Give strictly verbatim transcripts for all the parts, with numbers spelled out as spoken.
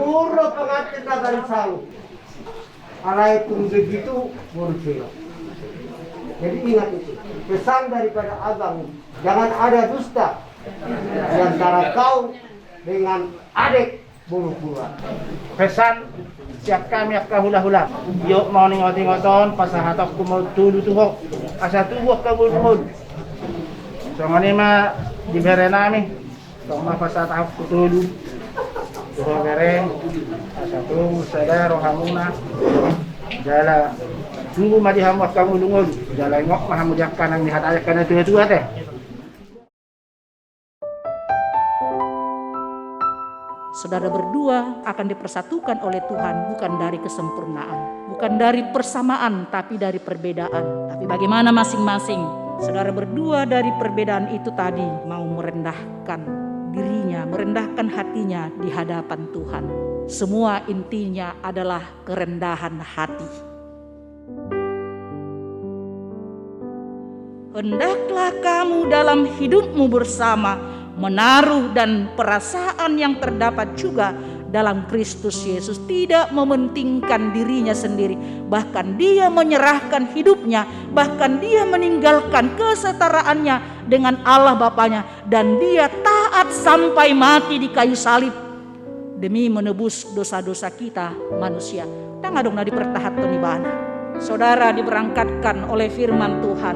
Pur do pengantin na barisalu. Alai tung begitu boru selo. Jadi ingat itu. Pesan daripada abang, jangan ada dusta di antara kau dengan adek boru Purba. Pesan sian hami angka hulahula. Iok ma on ingotingot on, pasahatonku ma on tolu tu ho. Asa tubu angka ngolungol. Songon i ma di bere nami. Tong ma pasahat ahu tolu tu ho bere, asa tubu sada rohamuna. Jala tubu ma di hamu angka ngolungol. Jala ingot ma hamu di angka na nihataon angka na tuatua te. Saudara berdua akan dipersatukan oleh Tuhan bukan dari kesempurnaan, bukan dari persamaan, tapi dari perbedaan. Tapi bagaimana masing-masing saudara berdua dari perbedaan itu tadi mau merendahkan dirinya, merendahkan hatinya di hadapan Tuhan. Semua intinya adalah kerendahan hati. Hendaklah kamu dalam hidupmu bersama menaruh dan perasaan yang terdapat juga dalam Kristus Yesus, tidak mementingkan dirinya sendiri, bahkan dia menyerahkan hidupnya, bahkan dia meninggalkan kesetaraannya dengan Allah Bapanya, dan dia taat sampai mati di kayu salib demi menebus dosa-dosa kita manusia. Ndang adong na dipertahankon ibana. Saudara, diberangkatkan oleh firman Tuhan,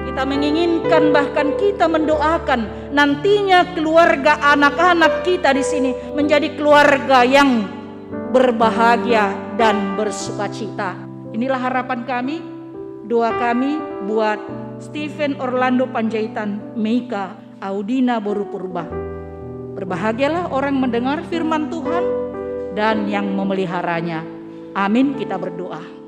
kita menginginkan, bahkan kita mendoakan nantinya keluarga anak-anak kita di sini menjadi keluarga yang berbahagia dan bersukacita. Inilah harapan kami, doa kami buat Stephen Orlando Panjaitan, Meika Audina boru Purba. Berbahagialah orang mendengar firman Tuhan dan yang memeliharanya. Amin, kita berdoa.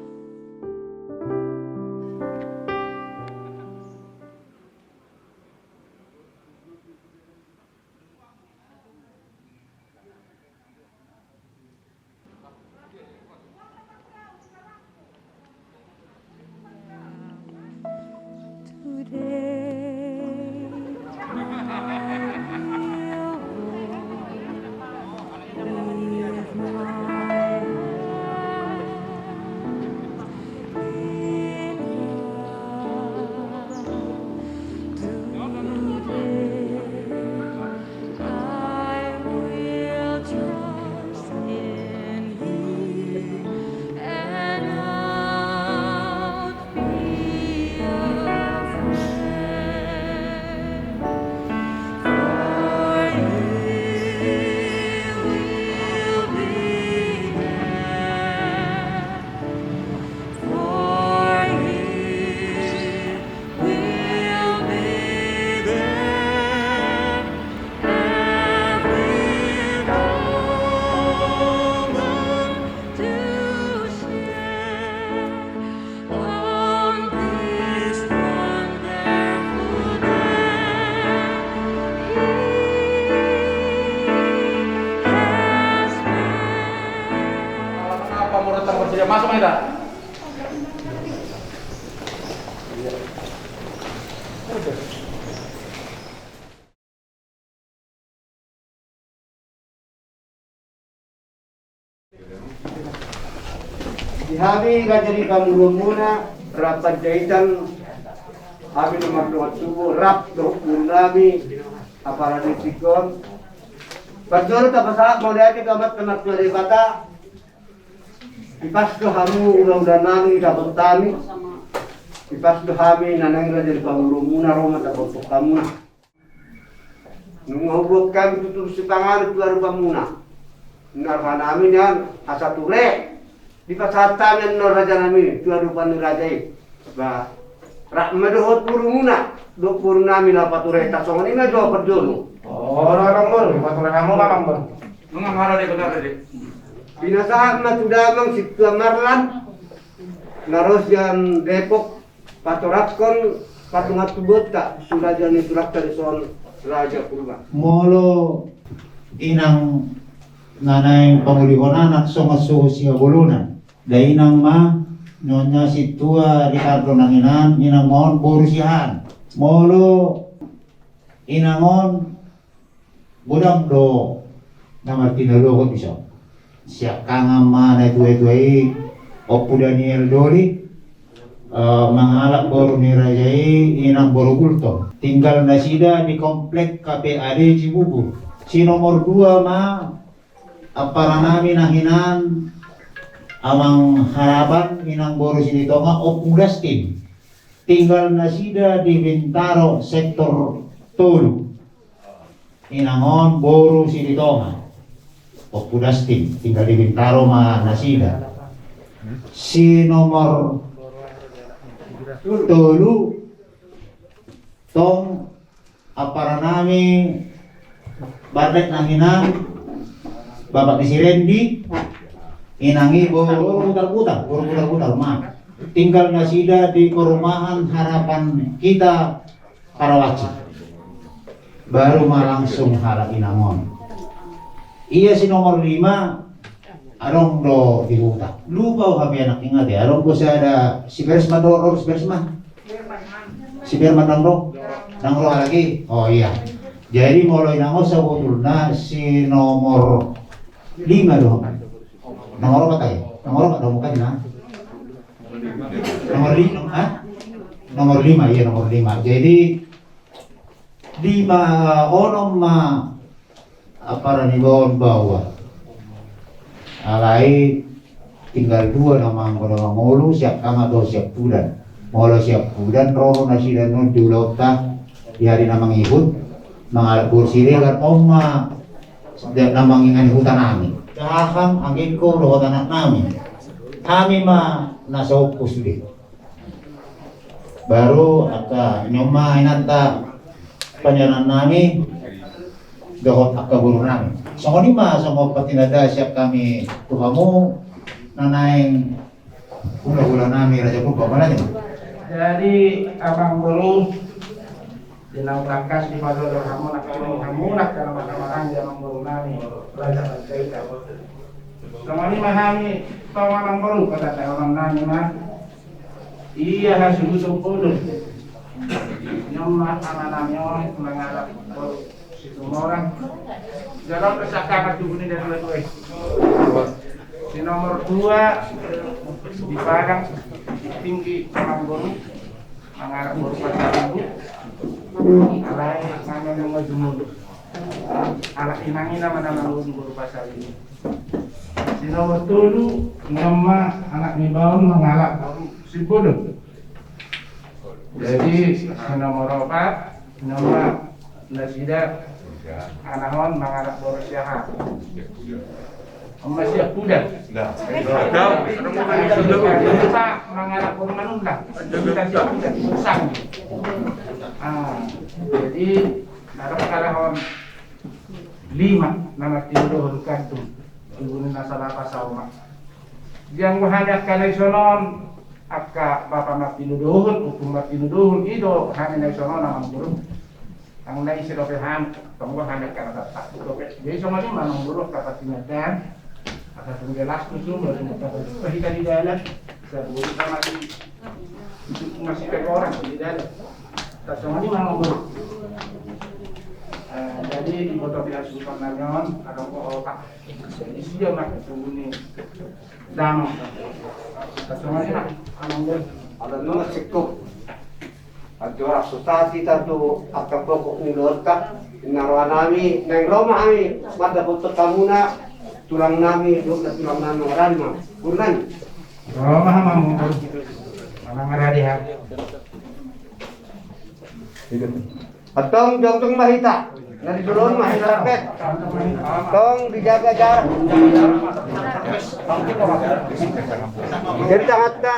I will trust in Him and not be afraid, for He will be there. For He will be there every moment to share on this wonderful day He has made. Apa mau datang bersedia masuk, Eda? Di hami raja ni pamoruonmuna, rap Panjaitan, hami na mardongan tubu, rap dohot boru nami, apala di tingki on. Parjolo tapasahat mauliate tu Amanta Martua Debata. Ipas do hamu ulaula nami dapot hami. Ipas do hami na naeng raja ni pamoruonmuna ro ma tapasahat hamuna. Nunga huboan hami tutur sipanganon tu adopanmuna. Ninna roha nami nian asa ture dipasahat hami annon raja nami tu adopan ni raja i. Ba, rap ma dohot borumuna dohot boru nami na pature, asa songon i ma jo parjolo. O, rap ma boru, pature hamu ma boru. Nunga marade benar de. Pinasahat ma tu damang Sintua Marlan na ro sian Depok, patorakkon patungan tubuanta tu raja ni tulangta dison, Raja Purba. Molo inang na naeng pangolihon anak songon suhut sihabolona, dainang ma, nunga Sintua Ricardo Nanginan, inang ma on boru siahaan. Molo inang on godang do na martinodohon dison. Siangkangan ma na tuatua i, Ompu Daniel Doli, eh, mangalap boru ni raja i, inang boru Gultom. Tinggal nasida di komplek K P A D Cibubur. Si nomor dua ma ampara nami na hinan Amang Harapan, inang boru Silitonga, Ompu Dastin. Tinggal nasida di Bintaro sektor tolu. Inang on boru Silitonga, Ompu Dastin, tinggal di Bintaro ma nasida. Si nomor tolu tong ampara nami Bardet na hinan bapak ni si Rendi, inang i boru Putar-putar, boru Putar-putar ma. Tinggal nasida di perumahan Harapan Kita Karawaci. Baru ma langsung halak inang on. Ia si nomor lima, adong do di huta. Lupa au hape anak ingat ya. Adong do sada si Beresman do, si Beresman. Si Berman ndang ro? Ndang ro halak i? Oh iya. Jadi molo inang on sabotulna si nomor lima do. Nomor opat ai? Nomor opat do bukan na? Nomor lima, ha? Nomor lima, iya nomor lima. Jadi lima onom ma ampara ni baon baoa. Alai tinggal dua na manggo na mangolu, siangkangan dohot siampudan. Molo siampudan ro do nasida on di ulaonta di ari na mangihut, mangalap boru Siregar, on ma na mangingani huta nami. Dahahang angingko dohot anak nami. Hami ma na saompu sude. Baru angka i ma inanta paniaran nami dohot angka boru nami. Songon i ma songon partinandaan sian hami tu hamu na naeng hulahula nami Raja Purba, mana ni? Jadi amang boru, di naung tangkas dipadodo hamu nangkining hamu nangkin na marhahamaranggi amang boru nami Raja Panjaitan. Songon i ma hami tong amang boru, patandahon nami ma. Ia hasuhuton boru. Nyon ma amanami on mangalap boru Situmorang. Jalo pesaka ma tubu ni dua-dua i. Si nomor dua di Padang, di tinggi amang boru, mangalap boru Pasaribu. Alai nami nunga jumolo. Alai inang i nama na mangolu boru Pasaribu. Si nomor tolu, nyon ma anak ni baon mangalap boru Simbolon. Jadi si nomor opat, nyon ma nasida anak on mangalap boru Siahaan. Oma Siahaan. Nah. Mangalap boru Manunda. Siahaan. Sang. Ah, jadi ada salah on. Lima na martinodohon kantung, tubu ni na salapa saoma. Dianggo hami angka na dison on, angka bapa martinodohon, ompu martinodohon, i do hami na dison on amang boru. Nang na ise dope hami, tong do hami angka na tartakut dope. Jadi songon i ma amang boru angka partinandaan, angka tung gelas tu sumur, tung angka hita di dalan, sabuti sama di Masih pe orang di dalam. Tasongon i ma amang boru. Eh, jadi diboto di hasuhuton nami on, adong opat. Jadi sia ma tubu ni damang. Tasongon i ma amang boru. Ada nama singkop. Antua so sahat hita tu angka pokok ni ulaonta. Na roha nami, naeng ro ma hami mandapothon hamuna, tulang nami, dohot na tulang nami mangaradi ma. Boru nami. Ro ma hamu amang boru. Mangaradi hamu. Antong jongjong ma hita. Na di jolo on ma hita, bet. Tong dijaga jarak. Jadi tangan ta,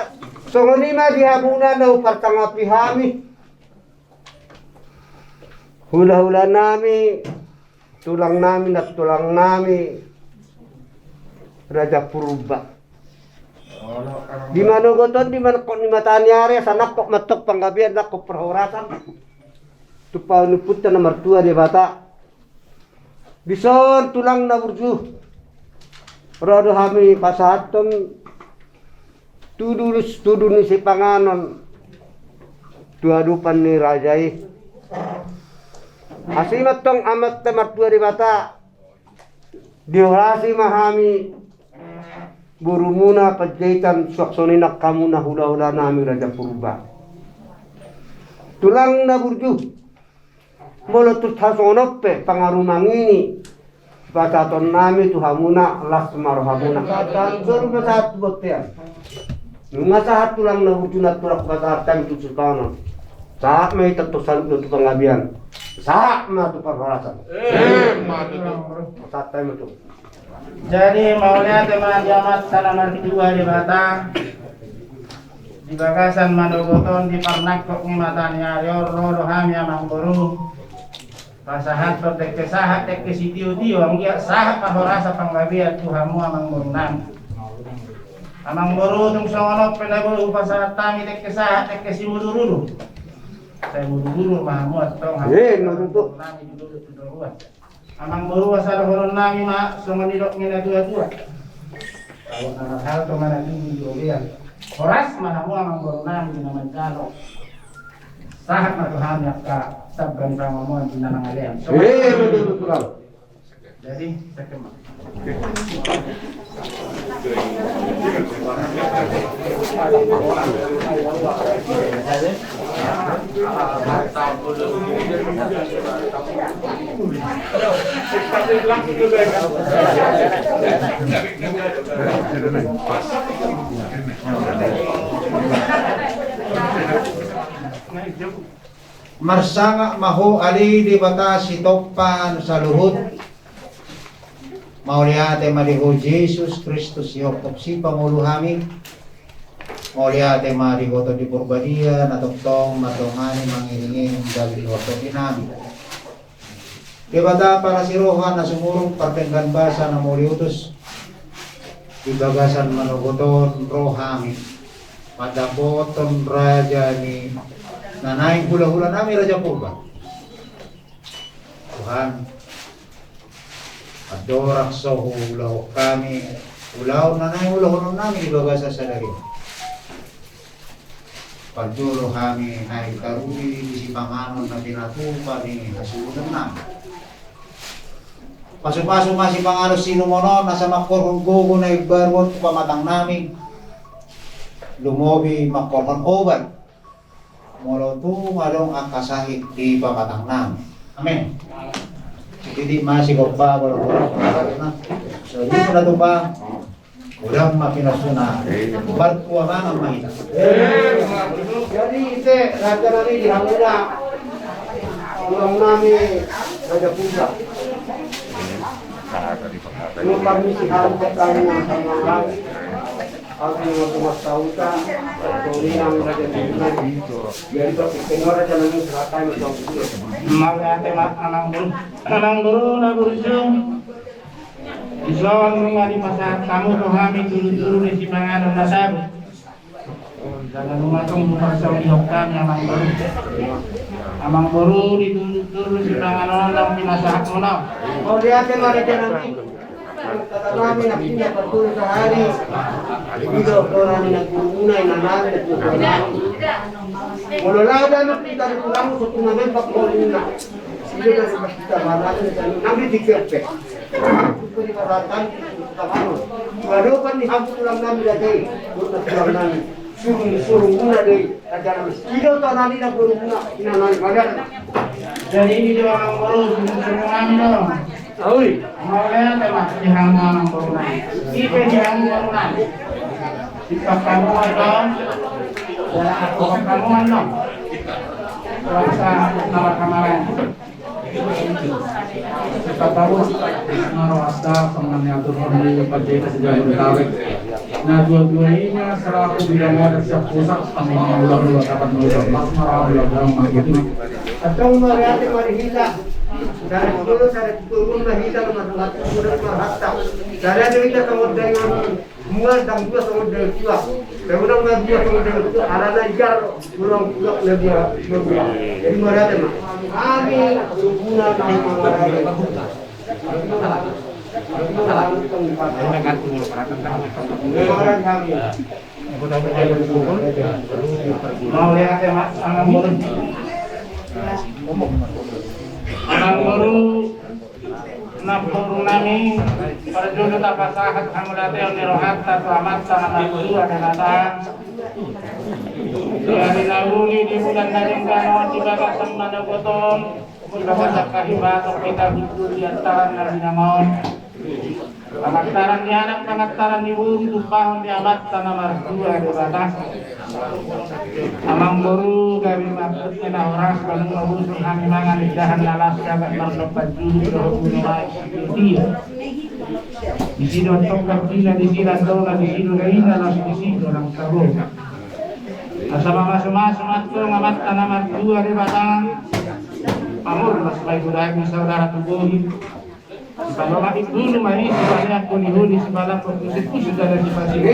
songon i ma di hamuna na huparsangapi hami. Hulahula nami, tulang nami, nantulang nami, Raja Purba. Di manogot on, di manungkun ni mata ni ari, asa nangkok ma antong panggabean, nangkok parhorasan tu panumpunta na martua Debata. Dison tulang na burju, ro do hami pasahathon tudu, tudu ni sipanganon tu adopan ni raja i. Asi ma antong Amanta Martua Debata, dihorasi ma hami borumuna Panjaitan, suang songon i nang hamuna hula-hula nami Raja Purba. Tulang na burju, molo tung songon on pe pangarumang i, pasahaton nami tu hamuna, las ma rohamuna. Pasahat tu bontean. Nunga sahat tulang na burju, na tulang pasahat hami tu sipanganon. Sahat ma hita tu saluhutna tu panggabean. Sahat ma tu parhorasan. Emma tutu. Pasahat hami tu. Jadi mauliate ma di Amanta na martua Debata, di bagasan manogot on, di parnangkok ni mata ni ari on, ro do hami amangboru pasahathon dengke sahat, dengke sitio-tio, anggiat sahat parhorasan panggabean tu hamu amangboru nami. Amangboru, tung songon on pe na boi hupasahat hami dengke sahat, dengke simudur-udur. Sai mudur-udur ma hamu antong. Eh, amangboru nami di dolok tu toruan. Amangboru, asa dohonon nami ma songon nidok ni na tua-tua. Kalau na marhalto ma na tinggi di robean. Horas ma hamu amangboru nami di na manjalo. Sahat ma tu hami angka saba ni pangomoan di na mangalean. Eh, betul, betul. Jadi, sakit ma. Marsangap ma ho ale Debata Sitompa saluhut. Mauliate ma di ho Jesus Kristus, sihophop sipangolu hami. Mauliate ma di ho Tondi Porbadia na tongtong mandongani, mangiring-iring daging dohot tondi nami. Debata parasi roha na sumurung, pardenggan basa na mauliutus, di bagasan manogot on ro hami mandapothon raja ni na naeng hula-hula nami Raja Purba. Tuhan, andorang so huulahon hami ulaon na naeng ulahonon nami di bagasan sadari on, parjolo hami naeng taruli di sipanganon na pinatupa ni hasuhuton nami. Pasu-pasu ma sipanganon sinumon on asa mangkorhon gogo na imbaru on tu pamatang nami, lumobi mangkorhon obat molo tung adong angka sahit di pamatang nami. Amen. Jadi ma sigompa, bola-bola, bola-bola. So, di mana tupa? Godang ma pinasuna. Martua mangan ma hita. Jadi ise raja nami di hamuna, tulang nami Raja Purba. Lu permisi, hamu, ketemu sama. Mauliate ma amangboru, amangboru na burju. Dison nunga dipasahat hamu tu hami turu-turu ni sipanganon na saut. Jala nunga tung huparsaulihon hami amangboru. Amangboru, di turu-turu ni sipanganon na pinasahat muna. Mauliate ma raja nami. Kata nami na pinda paturu sahari. Ido kona ni na guruna, ina nami na guruna. Molo lada na pinda di tulang, so tu na mempak guruna. Ido na pinda paturu sahari. Nami di kepe. Suku di baratan, suku di baratan. Wadopan ni hamu tulang nami dajai. Guruna tulang nami. Surung, surung guna dei, raja nami. Ido tanani na boru guna, ina nami, mauliate ma. Jadi i do amangboru, surung, surung nami do. Aui. Mauliate ma, di hamu amangboru nami. Ipe di hamu boru nami. Di pakamuan do. Di pakamuan do. Kuasa nama kamaran. Sipatarus, na rohasna, songon na niaturhon ni Panjaitan se-Jabodetabek. Na tua-tua i ma selaku bidang adat sian pusat, songon na mula-mula dapat mula-mula. Antong mauliate ma di hita. Dari dulu, dari turun ma hita, nomor satu, nomor satu. Dari hita, songon dengan Mual dang dua songon dua dua. Dang dua songon dua dua. Alana igar ulang ulang na dua dua. Jadi mauliate ma. Amin. Suguna nang mangaraja. Mauliate ma, amangboru. Amangboru. Namboru nami, parjolo tapasahat hamuliateon ni rohanta tu Amanta na martua Debata. Di ari na uli, di bulan na denggan on, di bagasan manogot on, di bagasan hahipason, hita hundul di antaran na binahen on. Pangantaran ni anak, pangantaran ni boru, tumpahon di Amanta na martua Debata. Amangboru, gabe ma putna na horas, baen ma bosur hami mangan indahan na las, sagat marnompa julu dohot gunung aek. Disi do antong kambina, disi do antong na, disi do daina, las disi do nang tabo. Asa mamasumasu ma antong Amanta na martua Debata. Pamurnas ma i tu daging, saudara tu bohi. Sipalomak i tu ulu ma i, sipalean holiholi, sipalambok tu sipusu, sada sipasi.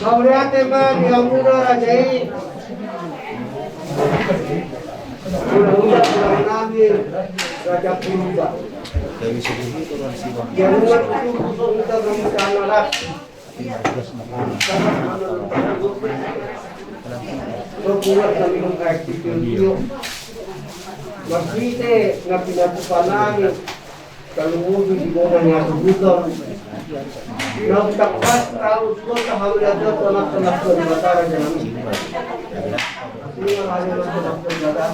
Mauliate ma di hamuna raja i. Mula-mula tulang nami Raja Purba. Di hamuna tutu, tutu, tutu, tutu, tutu, tutu. Marhite na pinatupa nami, tarlumobi di bona ni hatubuton. Na umtangkas tahu sudah tahu ya, dia pernah pernah berbicara dengan. Artinya, hari ini pernah berbicara.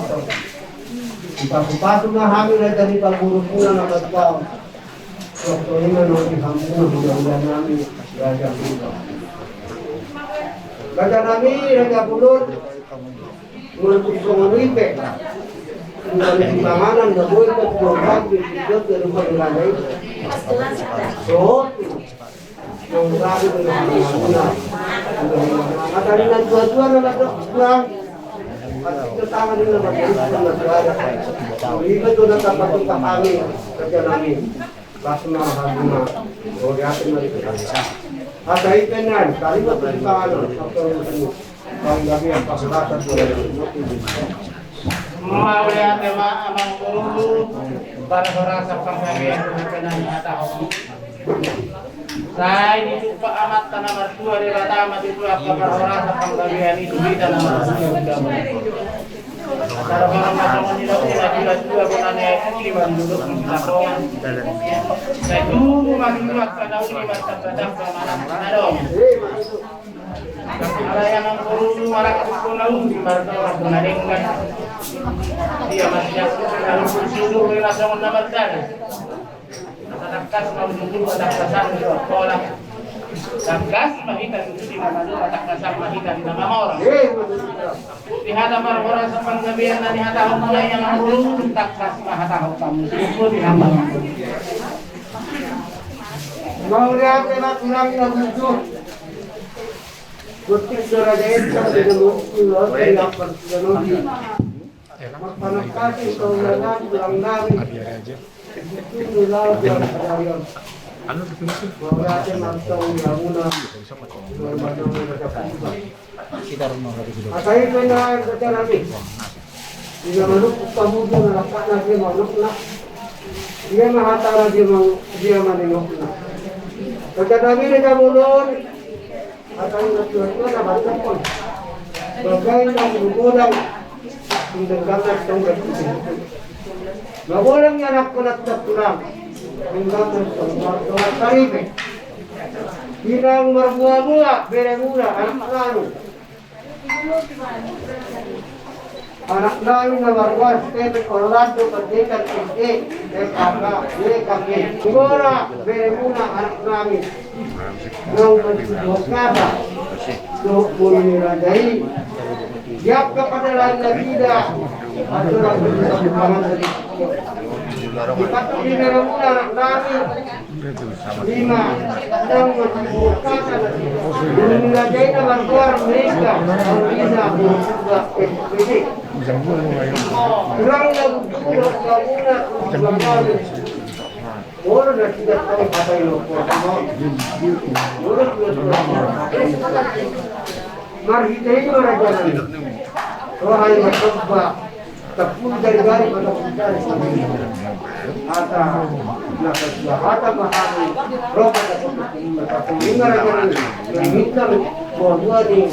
Dipasupasu ma hami na jadi paguru pula na bertuah. Songon i ma nang di hamuna hulahula nami Raja Purba. Raja nami Raja Bolon, molo tung songon i pe, molo di panganan na boi pe, tulang nami, di situ, di rumah di raja i. So, songon i ma nang di hamuna. Hata ni na tua-tua na mandok, tulang. Hata ni na tua-tua na mandok, tulang. Iba tu na tapatupa hami, Raja nami. Las ma hamuna, mauliate ma di hamuna. Asa i pe na, tarima tu di tangan, panggabean, pasahaton tu. Mauliate ma amangboru, parhorasan panggabean, tu na pe na hatahon. Sai ditumpak Amanta na martua Debata ma tutu angka parhorasan panggabean i tu hita na martua. Sai tubu ma tutu angka na uli martamba-tamba manang na adong. Alai amangboru, marangkup do na uli, martonggo do na denggan. Dia masih aku na uli, sudur do na songon na mardalan. Tangkas ma tutu di na manua, tangkasan ma hita tutu di na manua, tangkasan ma hita di na mamora. Di hata parhorasan panggabean na nihatahon muna i, amangboru, tangkas ma hatahon hamu tutu di hata. Mauliate ma tulang na bujur. Botik do raja i, sampe na mau pulo, dari apa sudah nodi. Marpanangkasi saudara tulang nami. Itu laut yang sadarion. Mauliate ma antong di hamuna. Asa i pe na raja nami. Di na manuk pamudu na lapak na dia manukna. Dia ma hata na dia mang-, dia manengokna. Raja nami Raja Bolon. Hata ni na tua-tua na mandok on. Bagai na manggolang, undang-undang na tonggat itu. Manggolang ni anakkon na tulang, undang-undang na tonggat taripe. Inang marboa-boa, beremuna, anak nami. Anak nami na margoar Stephen Orlando, pendekar S D, S A K, W K P. Manggolang beremuna anak nami. Naung manjujung hata dohot boru ni raja i. Di angka pardalanan nasida, aturan nasida. Dipatudu di beremuna anak nami. Lima, naung manjujung hata boru ni raja i na margoar Mega Paulina Siregar, S P D. Tulang na bujur, tulang na bujur. Molo na tidak tahu apa yang lo buat, molo tidak tahu apa yang lo buat. Marhite i ma raja nami. Roha i ma tamba. Tapulu jari-jari ma tapulu jari. Hata na kesepakatan ma hami. Roha na tapulu jari ma tapulu jari. Meminta buah-buah ni.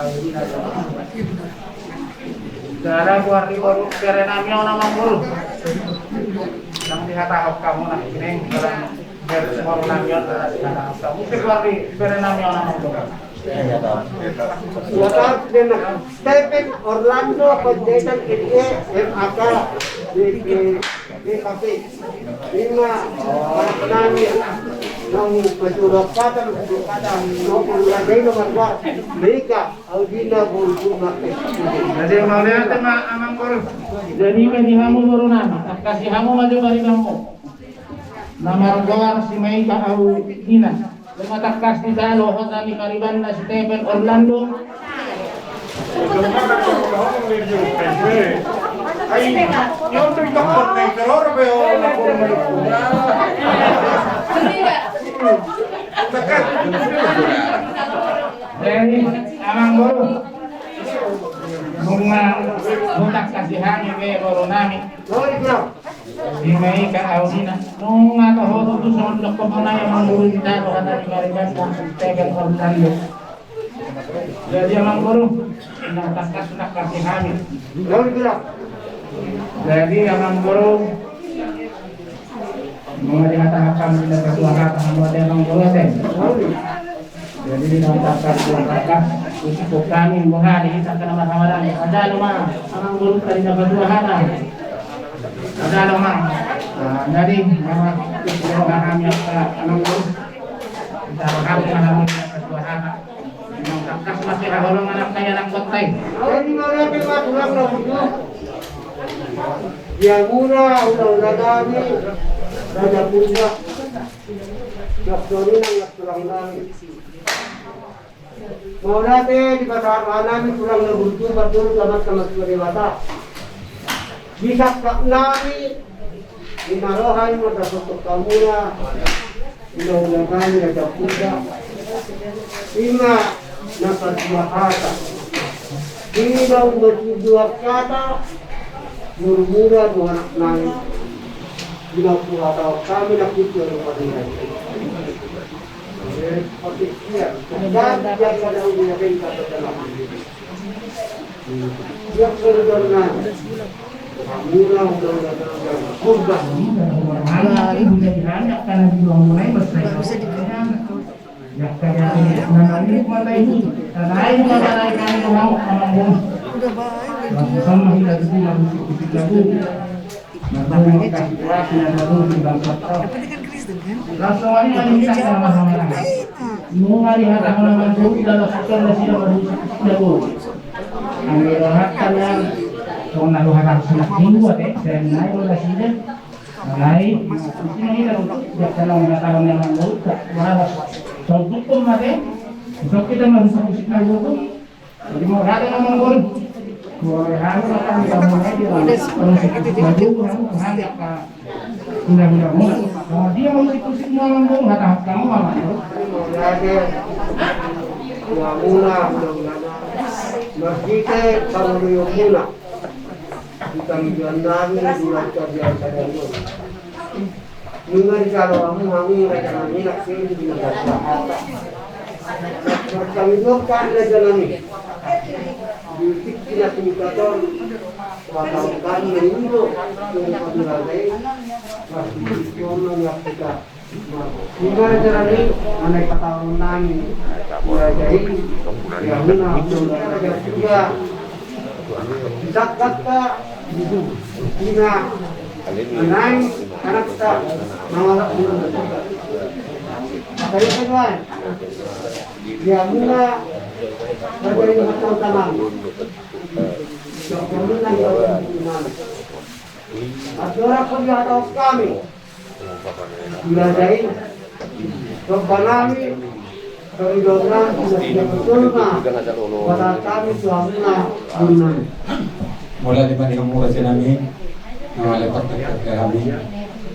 Jala goar ni boru, bere nami on, amang boru. Ndang dihatahon hamu nangkining, jala boru nami on, ndang dihatahon hamu. Muse goar ni bere nami on, amang boru. Stephen Orlando, Panjaitan, M A K, B P K P. Ima, anak nami, naung pajual kata, pajual kata, naung pajual kata, naung pajual kata, Meika Audina, boru Martes. Jadi, mauliate ma, amang boru. Jadi, ima di hamu boru nami, tangkasi hamu ma jo paribanmu. Na margoar si Meika Audina. Ima tangkas dijalo hata ni paribanna si Stephen Orlando. Jadi, amang boru, nunga hutangkasi hami be boru nami. Ima i ka au hina. Nunga toho tutu songon dokkon na i, amang boru, dijalo hata ni paribanna si Stephen Orlando. Jadi, amang boru, na tangkas, tangkasi hami. Jadi, amang boru, nunga dihatahon hami, na pajual hata, hamu ate, amang boru, ate. Jadi, na tangkas, na tangkas, usup hami, boha di hita kana marhamarang. Ada lo ma, amang boru, tadi na pajual hata. Ada lo ma. Nah, jadi, nama, itu hami, amang boru. Kita hami, hami, na pajual hata. Tangkas ma sihaholongan angka i, anak kotai. Jadi, mauliate ma tulang na burju. Di hamuna hulahula nami, Raja Purba. Doktor, inang, tulang nami. Mauliate di pasahat nami tulang na burju, parjolo tu Amanta Martua Debata. Di sangkap nami, di na roha i ma tarsongon hamuna, hulahula nami Raja Purba. Ima na pajual hata. Ima na pajual hata. Murmura do anak nami. Ima huhatahon hami na pintu ro padinai. Nunga dihatahon amang boru, jala sukses nasida marhusip-husip na boru. Anggo rohanta nian, songon na roha na sunak minggu ate, sai nai do nasida. Alai, isi na hita do, jala na dihatahon amang boru, tak lawas. Songon tukkon ma ate, songon hita marhusip-husip na boru. Jadi, mau rata na amang boru. Mau rata na amang boru. Undang-undang. Kalau dia mau ikut-ikut mau amang boru, nggak tahu kamu amang boru. Jadi, ya, muna, mudah-mudahan. Marhite pangoloi muna. Di tangiangnami, di tangiangnami. Nunga dijalo hamu, hamu raja nami, nunga sering di raja. Martangiang hami raja nami. Di tingki na tingkat on, patau hami maido, di raja i. Martangiang hami raja nami, nunga dijalo hamu, nunga patau nami. Raja i, ya, muna, raja i. Zakat ka, ina, nai, anakta, mangala, tadi kan, ya, muna, raja i, muna, tamang. Yang muna, yang muna. Aturan kami atau kami. Di raja i, domba nami, kami domba nami, sudah siap betul, ma. Pada kami, suami, ma, boru nami. Mauliate ma di hamu raja nami, na mangalepat ke kami.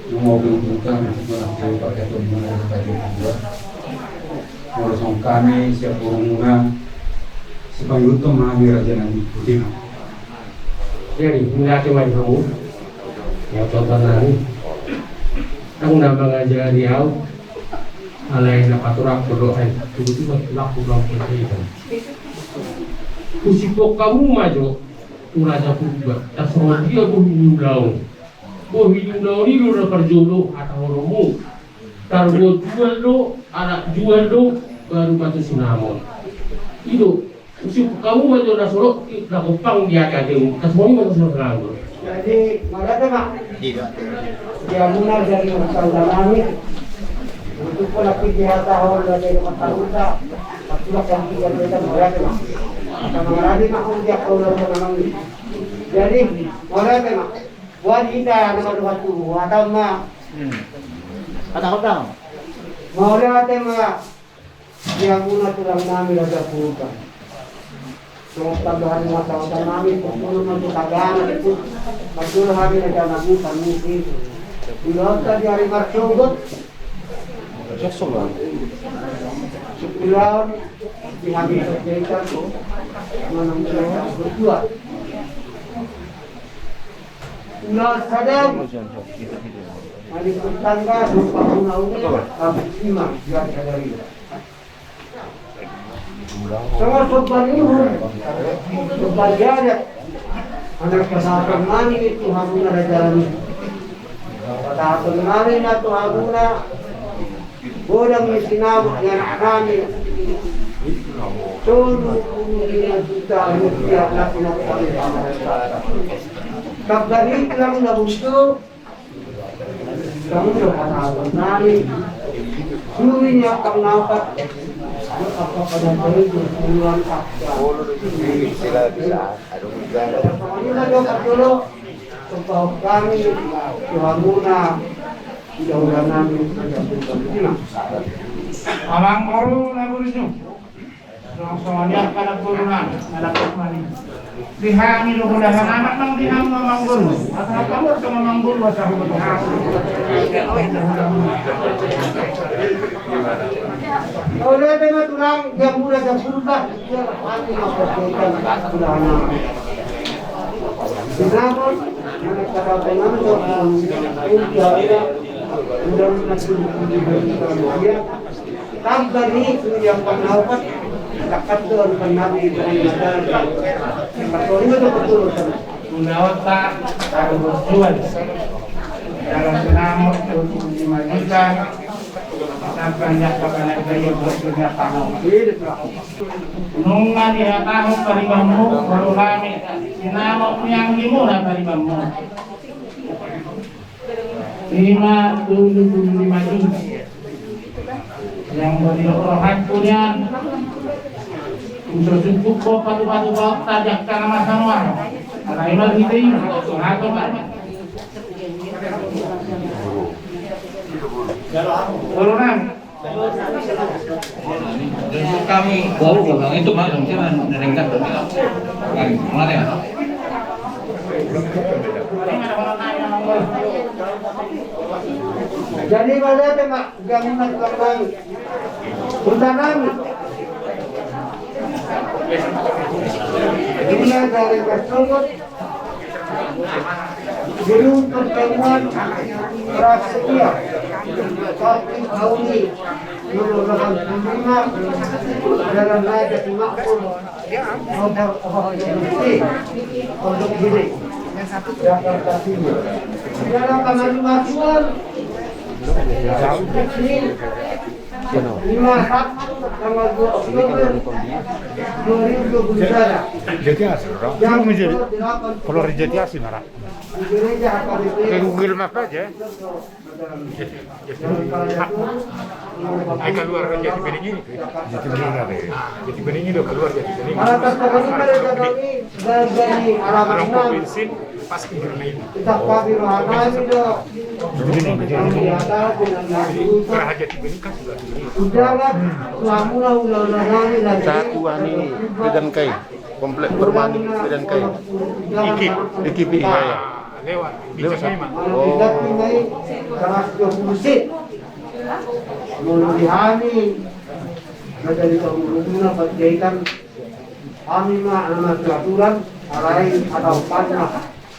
Nunga hupatupa, nunga hupatupa, nunga hupatupa. Molo songon hami sian borumuna, sipangihuthon ma hami raja nami, botima. Jadi, mauliate ma di hamu, ya, tonton nami. Ndang na mangajari au, alai na paturang dohot, ai, tiba-tiba tulangku bilang seperti itu. Husipok hamu ma jo, tu raja purba, tarsongon dia bohi ni ulaon. Bohi ni ulaon i do na parjolo, hata holongmu. Tarboan jual do, anak jual do, baru batu sinamot. I do, usip hamu ma jo na solot, na gompang di ate-atemu. Tarsongon i ma na solot. Jadi, mauliate ma. Di hamuna jadi masalah nami. Untuk pola pigi hata hol dari mata ruta. Tapi lah kan dia ada mauliate ma. Sama lagi ma hol dia kau lalu nama. Jadi, mauliate ma. Buat hita nama dua tu, atau ma. Hmm. Kata kau tahu? Mauliate ma. Di hamuna tulang nami raja purba. Songon tambahan masa otak nami, pokokna ma tu tagana itu. Matul hami raja nami, kami itu. Di lauta di ari marsogot. Supilaon di hami sejaitan. Manang mereka berdua. Ulaon sadari. Manang tetangga, rupa guna uli, habis lima, biar sadari. Sama sopan ibu, sopan jarak. Anak pasahaton nami tu hamuna raja nami. Pasahaton nami na tu hamuna. Godang ni sinamot ni anak nami. Tolu pulu lima juta rupiah na pinatupa ni pamarenta. Kabar i tulang na buntu. Kamu do pasahaton nami. Suri ni ampang na opat. Apa pada itu puluhan paksa. Ini na do parjolo. Tumpahon hami tu hamuna. Amang boru na burju. Songon i angka na boru nami na dapot mani. Di hami do hudahan anak nang di hamu amang boru. Asa kamu do amang boru asa hudahan. Olo, ate ma tulang, dia mura dia purba. Dia hami ma perbuatan hudahan anak. Di sana pun, mana kata teman tu, dia, dia, dia, dia, dia, dia, dia, dia, dia, dia, Tamba ni suria panawakan. Takat tu panawi dengan jalan. Patori itu betul. Gunawan tak taruh jual. Dalam senamot untuk lima juta. Sampai nyak kapan ada yang berpunya tanah. Nunga dihatahon paribanmu, baru rame. Sinamot yang dimulai paribanmu. Lima puluh lima juta. Yang beri rohat punya. Untuk cukup kau patu-patu kau tajak tangan masa noar. Anak imal kita ini. Atau kan? Turunan. Kami. Tahu, Bang, itu maklum, cuma nerengkan. Mari, ya. Jadi, pada tema gabungan kami. Undangan. Ini dari Mas Tunggut. Gedung pertemuan Prasetya, Parkir Auni, nomor delapan puluh lima, Jalan Raja Makmur, nomor empat puluh tiga, Pondok Gede, Jakarta Timur. Dalam kamar rumah Tuhan, ini Jati Asih, orang. Cuma menjadi keluar Jati Asih, marah. Pakai Google Map aja. Ai keluar kan Jati Bening ini. Jati Bening ada ya? Jati Bening ini udah keluar Jati Bening. Orang provinsi. Pas pinggirna itu. Jadi, Raja Jati Bening kan sudah. Satuan ini, Medan Kai. Komplek perumahan ini, Medan Kai. Ikip. Ikip, iya, iya. Lewat. Lewat. Mana kita tinggal seratus dua puluh sen. Molo di hami, na jadi pangurusna Panjaitan, hami ma na mangaturan, alai atau panna,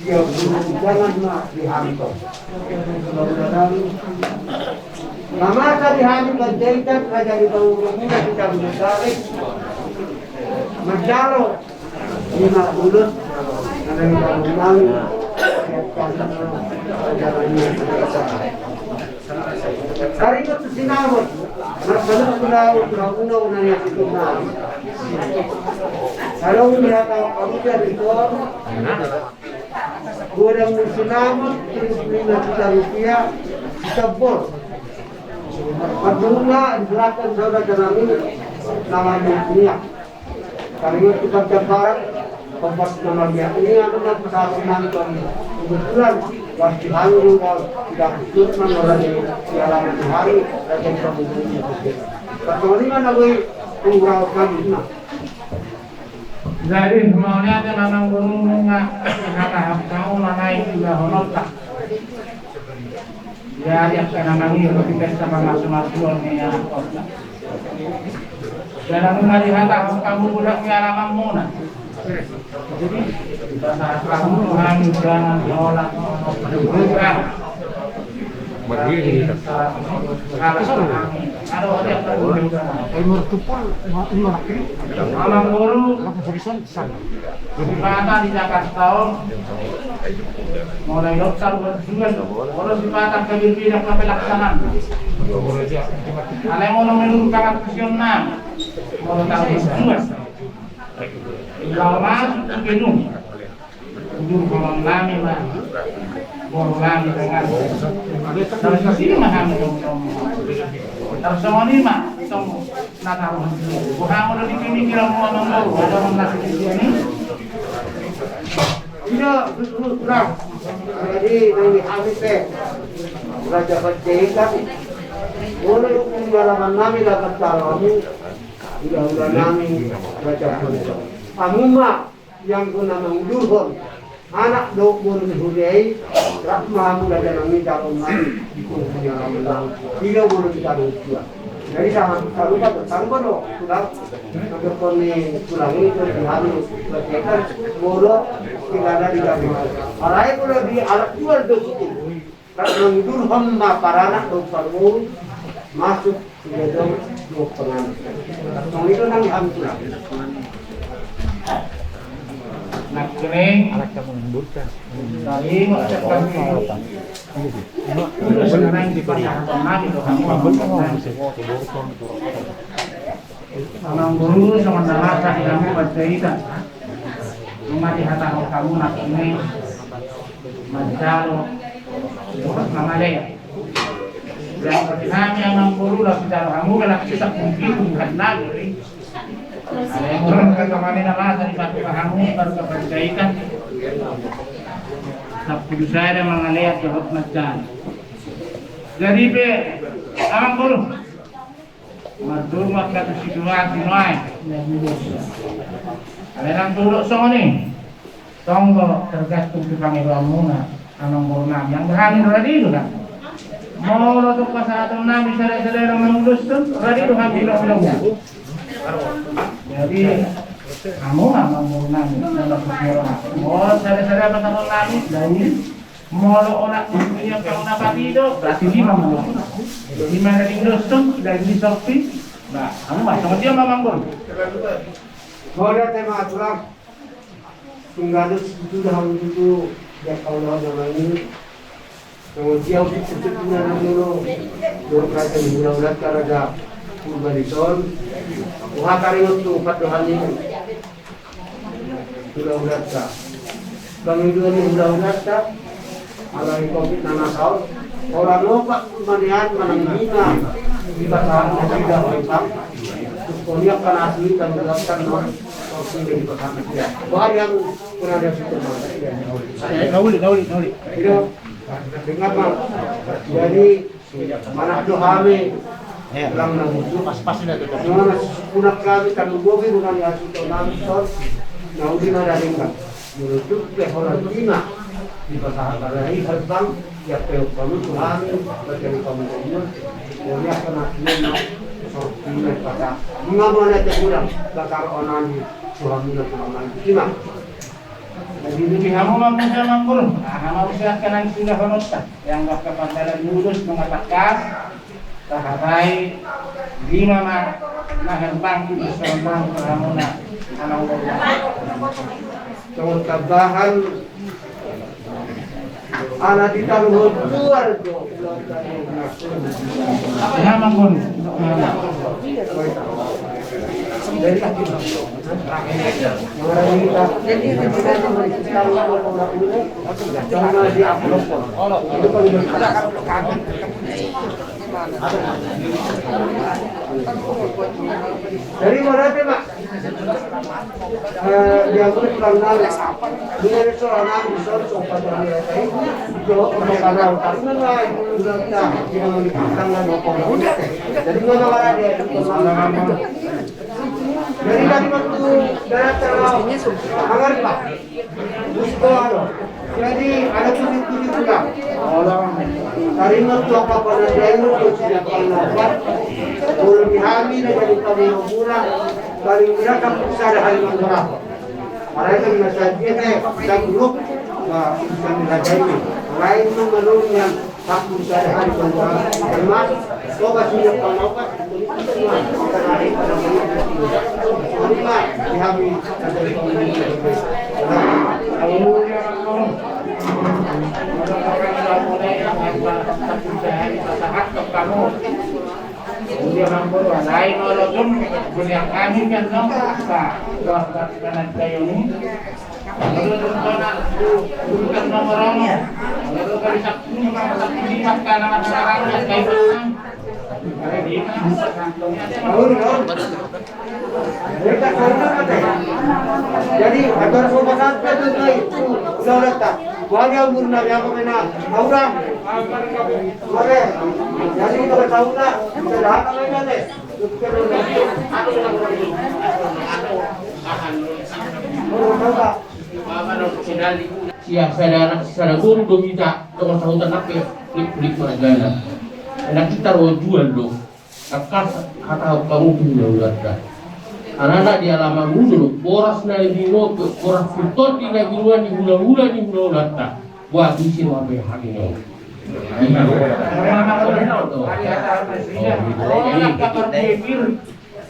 dia guru jangan ma di hami to. Na masa di hami Panjaitan, na jadi pangurusna kita mencari, mencari. Ima ulos, taringot tu sinamot, marsalut tu laut, laut na niasitung na. Kalau melihat kamu dari tuan, godang ni sinamot, terus lima juta rupiah, sitambol. Pardua, diserahkan saudara kami, namanya Nia. Kami itu kan tempat tempat nama dia ini anu dan pesawat nonton. Kebetulan pas di hari ini, kalau tidak ikut, mana orang di halaman di hari, dan yang kamu punya. Pertama ini mana gue umrah kami, nah. Jadi, semuanya ada nama gunung, nggak? Kata hak tahu, mana itu udah honor, tak? Jadi, angka na mangihut di pesta pamasumasuon ni anak kota. Jala nunga dihatahon hamu budak ni alamanmuna. Jadi, dihatahon hamu jangan holan. Amangboru, sipata di Jakarta on, mulai dokter berjual, molo sipata kebirbida pelaksanaan. Alai molo menurut kata tusionna, molo tahu berjual, kalau masuk ke gedung, gedung kolom nami ma, boru nami dengan. Terus sini ma kami dong dong. Terus sama ini ma, tong. Nah, tahu. Bukan mau lebih kini kira mau ngomong, ada orang nasi di sini. Iya, betul, kurang. Jadi, nang di habis, eh. Raja Panjaitan. Boleh hukum halaman nami dapat calon. Udah-udah nami, Raja Panjaitan. Amuma. Yang guna mangudurhon anak dohot boru ni huria i, rap ma hamu raja nami jalo ma di kubu ni orang menang. Tiga boru ni kadusia. Jadi sangat sarupa tu tanggo do tulang. Mangkirkon ni tulang i tu di hami berkaitan boru kita ada di kami. Alai boru di anak jual do suku. Rap mangudurhon ma paranak dohot parboru masuk tu gedong dohot panganon. Tong i do nang di hami tulang. Nangkining. Tadi maksud kami. Udah sekarang di panganon nami do hami. Amangboru, songon na masa di hami Panjaitan. Nunga dihatahon hamu nangkining manjalo dohot mangalean. Yang pertama, Amangboru, laos dijalo hamu, laos kita kumpul bukan lagi. Alai molo songon na masa di hami Panjaitan. Sampulu sada mangalean dohot manjalo. Jadi pe, Amangboru. Mardomu angka tu situasi nuaeng. Alai nang tu ulok songon i. Tong do tergantung tu pangidoanmuna, Amangboru nami. Yang hami radi do kan. Molo tu pasahaton nami sada-sada do mangudoshon, radi do hami ulang-ulang. Jadi, hamu Amangboru nami, molo sada-sada pasahaton nami, jadi Molo olat di dunia kau na pati do, berarti lima molo. Lima na dingdoshon, daging di sopi. Nah, anu mah, sama dia mamang bol. Molo tema aturan. Tunggalus itu dah hamu itu, dia kau lawan namanya. Sama dia untuk pucuk guna namanya. Dua kerajaan guna ulat karaja. Purba di son. Wah, kari waktu, empat dohan ini. Hula-hulanta. Pangidoan ni hula-hulanta, alai covid na nasaon, holan opat manian manang lima, di pasahat na tidak opat. Terus koniak kan asli kan udah kan non, terus jadi pasahat na tidak. Wah, yang kurang ada situ. Nauli, nauli, nauli. Tidak. Dengar, Bang. Jadi, Manat do hami. Iya. Ulang na musu. Pas, pas, udah, udah. Nunga na susunan hami, tanu bobi, nunga ni hasuhuton nami, son. Na uli ma na denggan. Menutup pe holan lima. Dipasahat ari herbang, ia pe umpama tu hami, bagian kamu kamu, ia ia sana kena, sorti na ipasa. Nunga mana te kurang, bakar onani, tu hami na tu onani. Terima. Jadi lebih hamu mampuja mangguru, nah, hamu siapkan yang sudah honor tak, yang dah kepada lulus mengatakan, Tahatai lima ma na herbang di sorban perhamuna anang. Songon tambahan anak di taruhon luar do. Nama pun. Jadi mana te, Pak? Eh, dia pun kurang nala. Dia itu anak di sana, sobat kami, ya, saya. Itu orang kenal. Tapi mana, udah, kita, kita mau dipasang, nggak mau. Jadi mana, mana dia itu? Jadi tadi waktu darat terlalu hangat, Pak. Jadi, ada tujuh-tujuh bulan. Taringot tu angka panandaion, tu siap pandapat. Boleh di hami, na jadi kami murah. Paling tidak, kampung sada hari mangorap. Mereka di masa dia, eh, dan grup, nah, bisa dihargai. Lain tu menurutnya, Jadi, atur sobat sampai tu, tu, tu, udah, udah, tak. Wali umur na, ya, kau kena, orang. Boleh. Jadi, kalau tahu tak, bisa dah, kalau ini, deh. Siap, sada, sada guru do hita, dongan sahuta nang pe, klik, klik margana. Enak hita ro jual do. Angka hata hamu tu hulahulanta. Alana di alaman hu do boras na i, boras tu tondi na i, boras ni hulahula ni hulahulanta. Buat isi ma pe hami on.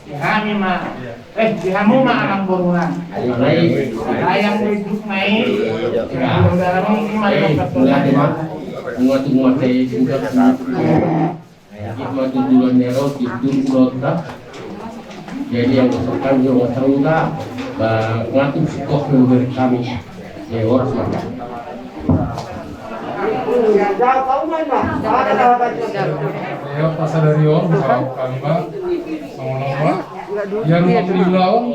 Di hami ma, eh, di hamu ma amang boruna. Layang leduk ma i. Jadi yang besar kami orang tahu tak, ngatur sikok memberi kami. Ya, orang semua. Ya, pas dari on, kami ma, sama-sama. Yang mau diulang,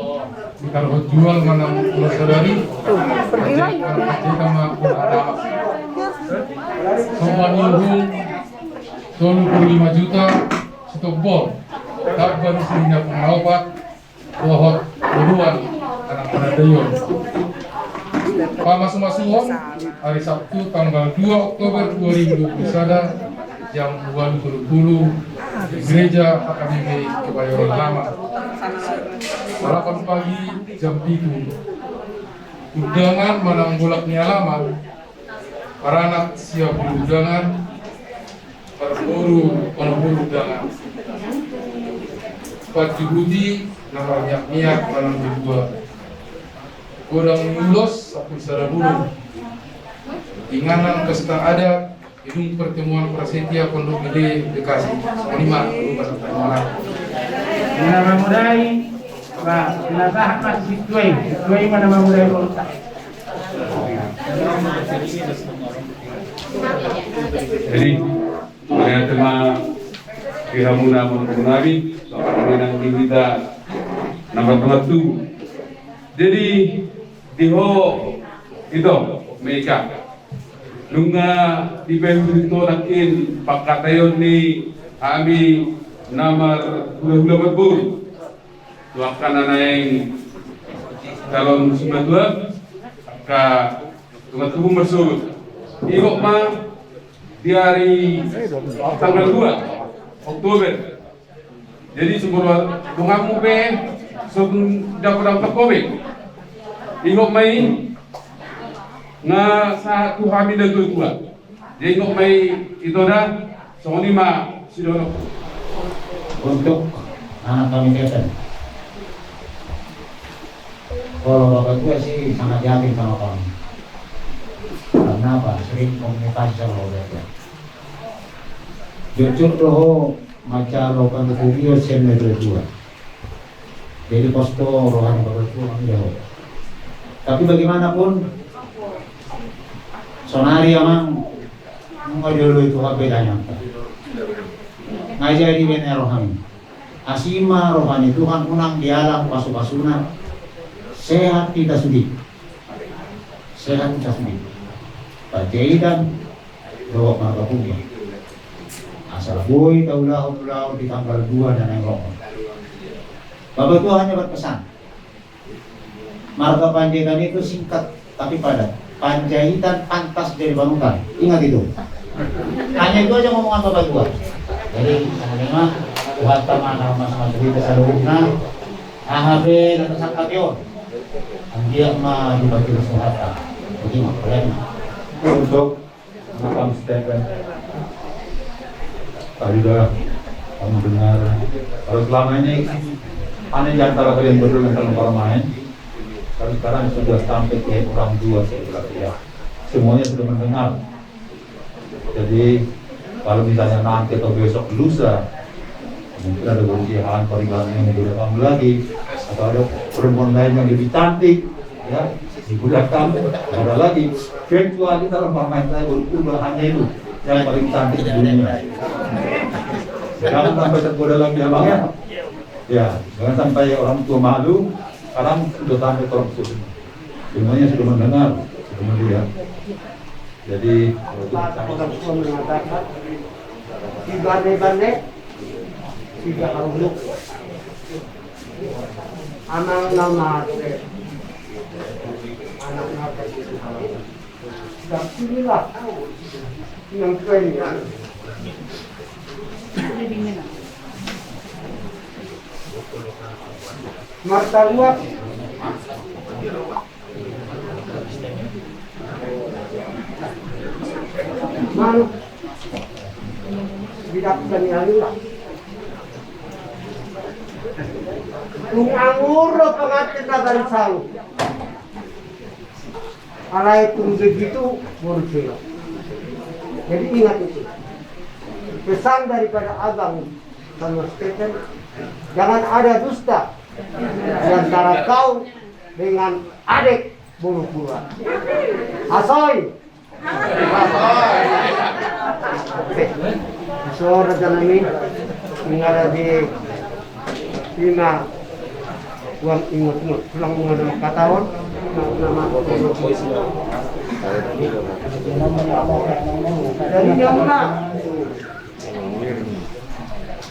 di kalau jual mana, kalau sadari. Tuh, pergi lagi. Kita mah, sopan nyuruh. Tolu pulu lima juta, sitombol. Tamba ni si Hina Purnaopat, dohot boruan, anak panandaion. Pamasumasuon, hari Sabtu, tanggal dua Oktober dua ribu dua puluh sada, jam dua belas tiga puluh, di Gereja H K B P Kebayoran Lama. Salapan pagi, jam pitu. Undangan manang bolak ni alaman, paranak sia boru undangan, parboru, parboru undangan. Panjuhuti na marmiak-miak manang dua. Godang ni ulos, sampulu sada boru. Inganan pesta adat, gedung pertemuan Prasetya Pondok Gede Bekasi. Songon i ma, lupa sampai mana. Ina mamudai, ba, ina tahan ma si tuai, si tuai mana mamudai kota. Jadi, mauliate ma di hamuna amang boru nami, songon i nang di hita na martua tu. Jadi, di ho, ito, Meka. Nunga dipaihut ito nangkin pangkataion ni hami na marhulahula marboru. Tu angka na naeng calon simatua, angka tonga tubu marsuhut. Ingot ma di ari tanggal dua Oktober. Jadi, sumur donganmu pe, sumur dapat-dapat kobe. Ingot ma i, na sahat tu hami na tua-tua. Jadi, ingot ma i, ito da, songon i ma sidohonon. Untuk anak kami Keten. Kalau bapak tua sih sangat yakin sama kami. Karena apa? Sering komunikasi sama bapak tua. Jujur do ho, macam lo kan tua sian na tua-tua. Jadi pos do rohana bapak tua kami do ho. Tapi bagaimanapun, sonari amang, nunga dioloi Tuhan be danyangta. Nunga jadi be na rohana. Asi ma roha ni Tuhan unang dialang pasu-pasuna. Sehat hita sude. Sehat hita sude. Panjaitan dohot Marga Purba. Asa boi taulahon ulaon di tanggal dua na naeng ro on. Bapak tua hanya berpesan. Marga Panjaitan itu singkat tapi padat. Panjaitan pantas jadi panutan. Ingat itu. Hanya itu aja ngomongan Bapak Tua. Jadi, sama-sama, buat teman, sama-sama cerita seluruhnya. Aha be na tasangkap i on. Anggiat ma dibagi Tuhanta. Jadi, makanya. Untuk Makam Stephen. Tadi udah kamu dengar. Kalau selama ini aneh di antara kalian berdua yang saling bermain, tapi sekarang sudah sampai ke orang tua, saya bilang, ya. Semuanya sudah mendengar. Jadi, kalau misalnya nanti atau besok lusa, mungkin ada boru Siahaan, Paribahan yang mau goda kamu lagi, atau ada perempuan lain yang lebih cantik, ya, digoda kamu, ada lagi. Kecuali dalam pemain saya boru Purba hanya itu yang paling cantik di dunia. Jangan sampai tergoda lagi, abang, ya. Ya, jangan sampai orang tua malu. Sekarang sudah sampai ke orang tua. Semuanya sudah mendengar, sudah melihat. Jadi, Bapak Ketua mengatakan, di bane-bane, tiga haruluk. Anak nama, anak nama. Dan inilah yang tuanya. Martaruak. Manuk. Bidak dan yalila. Tung anggur lo pengantin na dari salu. Alai tung begitu boru Selo. Jadi ingat itu. Pesan daripada abang sama Stephen, jangan ada dusta di antara kau dengan adek boru Purba. Hasoi. Hasoi. Hasoi, raja nami. Nunga di ima uang ingot-ingot. Tulang muna nama kataon. Nama. Jadi dia muna.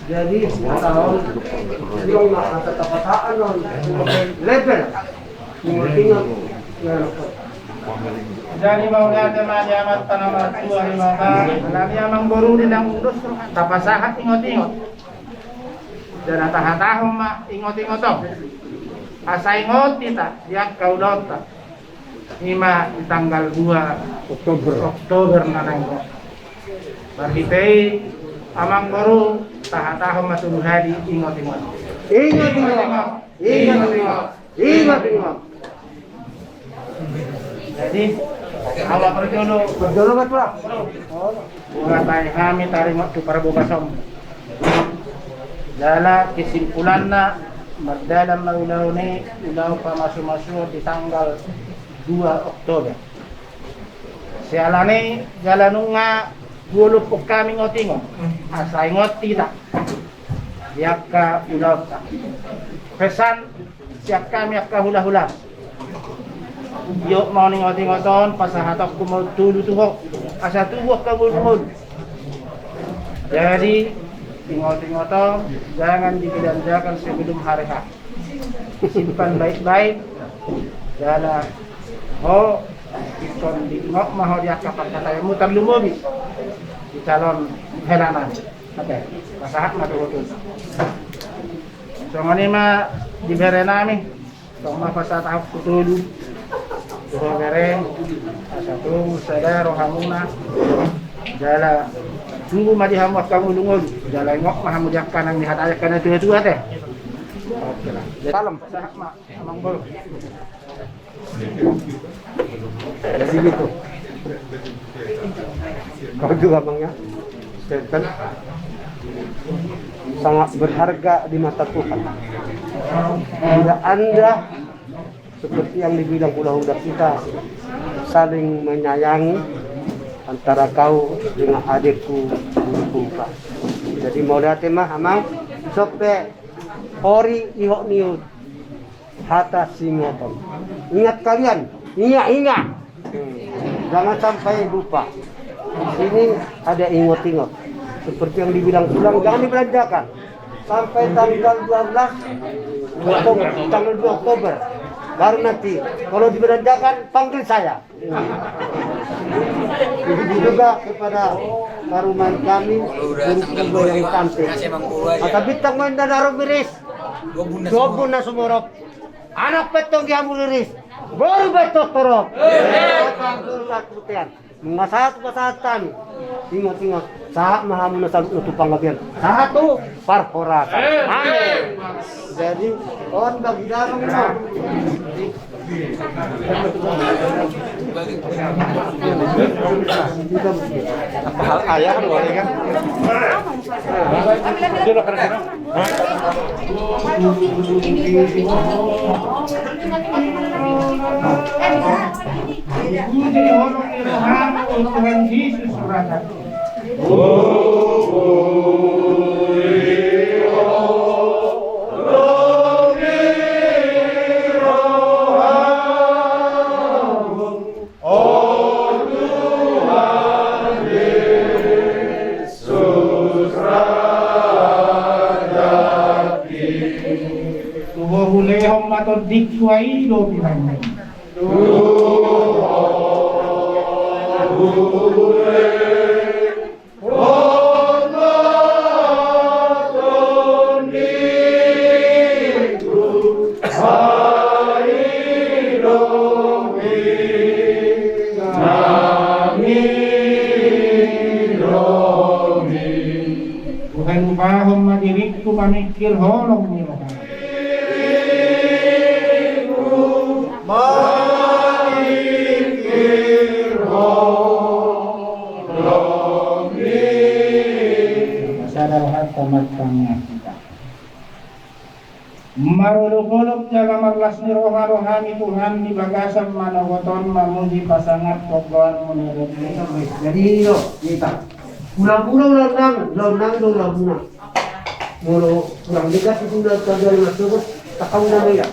Jadi, taon, dia muna kata tapataan on. Level. Ingot-ingot. Jadi, mauliate ma di Amanta na martua i ma, alani amang boru di nang undus, tapasahat ingot-ingot. Jala tahatahon ma ingot-ingot on. Asa ingot hita di angka ulaonta. Ima di tanggal dua Oktober. Oktober na naeng ro. Marhite i, amang boru, tahatahon ma tu hami ingot-ingot. Ingot-ingot. Ingot-ingot. Ingot-ingot. Jadi, awa parjolo. Parjolo, Pak Tua. Huatai hami taringot tu parbogason. Jala kesimpulanna, mardalan ma ulaon i, ulaon pamasumasuon di tanggal dua Oktober. Siala ni i, jala nunga huolophon hami ingot-ingot. Asa ingot hita di angka ulaonta. Pesan sian hami angka hula-hula. Iok ma on ingot-ingot on, pasahatonku ma on tolu tu ho. Asa tubu angka ngolu-ngolu. Jadi, ingot-ingot on, jangan dibelanjakan sebelum hari H. Simpan baik-baik. Jala ho, Songon i ma ho di angka parhataionmu tarlumobi di calon helanami. Oke, pasahat ma tu ho. Songon i ma di berenami. Tong ma pasahat ahu tu tolu. Tu ho bere, asa tubu sada rohamuna. Jala tubu ma di hamu angka ngolu-ngolu. Jala ingot ma hamu di angka na nihatakan na tua-tua te. Oke lah. Salam. Sahat ma amang boru. Jadi gitu. Kau juga, Bang, ya. Setan sangat berharga di mata Tuhan. Bila Anda, seperti yang dibilang hula-hula kita, saling menyayangi antara kau dengan adikku, guruku, Pak. Jadi mauliate ma, Amang, sope ori ihok niut. Hata singoton. Ingat kalian, ingat, ingat. Hmm. Jangan sampai lupa. Di sini ada ingot-ingot. Seperti yang dibilang tulang, jangan dibelanjakan. Sampai tanggal dua belas Oktober, tanggal dua Oktober. Baru nanti, kalau dibelanjakan, panggil saya. Begitu juga kepada parumaen kami, dan kepada yang cantik. Masa bintang main dan arung miris. Dua bunda sumorop. Anak pe tong di hamu riris. Boru pe tong torop. Apa dosa putean. Masa tu pasahat kami. Ingot-ingot. Sahat ma hamu na salut na tu panggabean. Sahat tu parhorasan. Amin. Jadi, on bagi damang ma. Apa hal ayah kan boleh kan? Dia lo kena. Tuhan Yesus, O Tuhan Yesus, Raja. Tu Ho hulehon ma tondingku, ai do pinangan. Tu Ho hulehon. Tuhan, upahon ma diringku mamingkir holong ni roha. Sada rohanta martangiang hita. Marolopolop jala marlas ni roha rohami Tuhan di bagasan manogot on mamuji pasangaphon goarmu na dohot. Jadi i do hita. Ulang-ulang ulang nang, ulang nang do ulang muna. Molo kurang dekat itu ulang saja lima sebut, tak kau nama ya.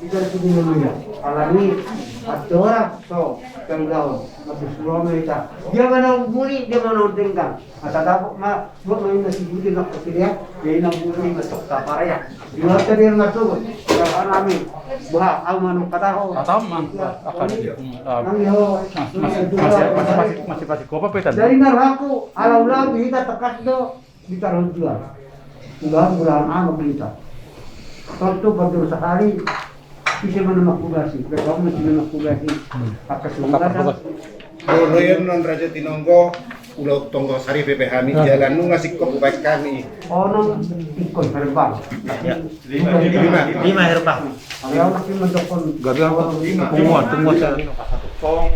Kita sudah nama ya. Alami, atora, so, tenggaon. Habis ulama kita. Dia mana buri, dia mana tenggang. Asa dapot ma, buat ma inna si budi na kosilian, ya inna budi ma sok tapara ya. Di warta dia ma tuh, ya kan amin. Bah, au manuk kata ho. Kata ma, akan. Nang yo. Masih, masih, masih, masih, masih kopa petan. Dari narhaku, ala ulang hita tekas do, di tarhon jual. Ulang, ulang anak hita. Tentu betul sekali. Ise ma na manghobasi, berarti ise ma na manghobasi. Angka sumangga. Dohot on raja tinonggo, ulaon tonggo sari pe hami, jala nunga singkop hubaen hami. Onom ingkon herbang. Lima, lima herbang. Gabe apa? Lima. Tungguan, tungguan. Tong,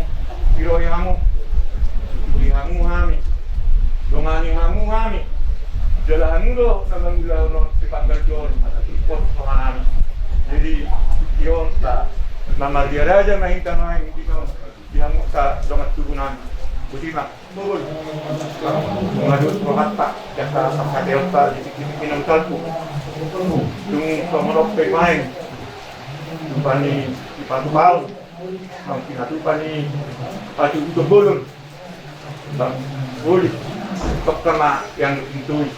piro hamu? Tuli hamu hami. Dongani hamu hami. Jala hamu do na mangulahon on di panggabean on, asa support roha nami. Jadi, di on ta, na mardia raja ma hita nuaeng di on, di hamu angka dongan tubu nami. Botima. Mangadopi rohanta, jala pasahatonta di tingki-tingki na salpu. Tung songon on pe nuaeng. Tupa ni, di patupaon. Nang pinatupa ni patubu tu bolon. Bang, boleh. Tokka ma yang dipintui.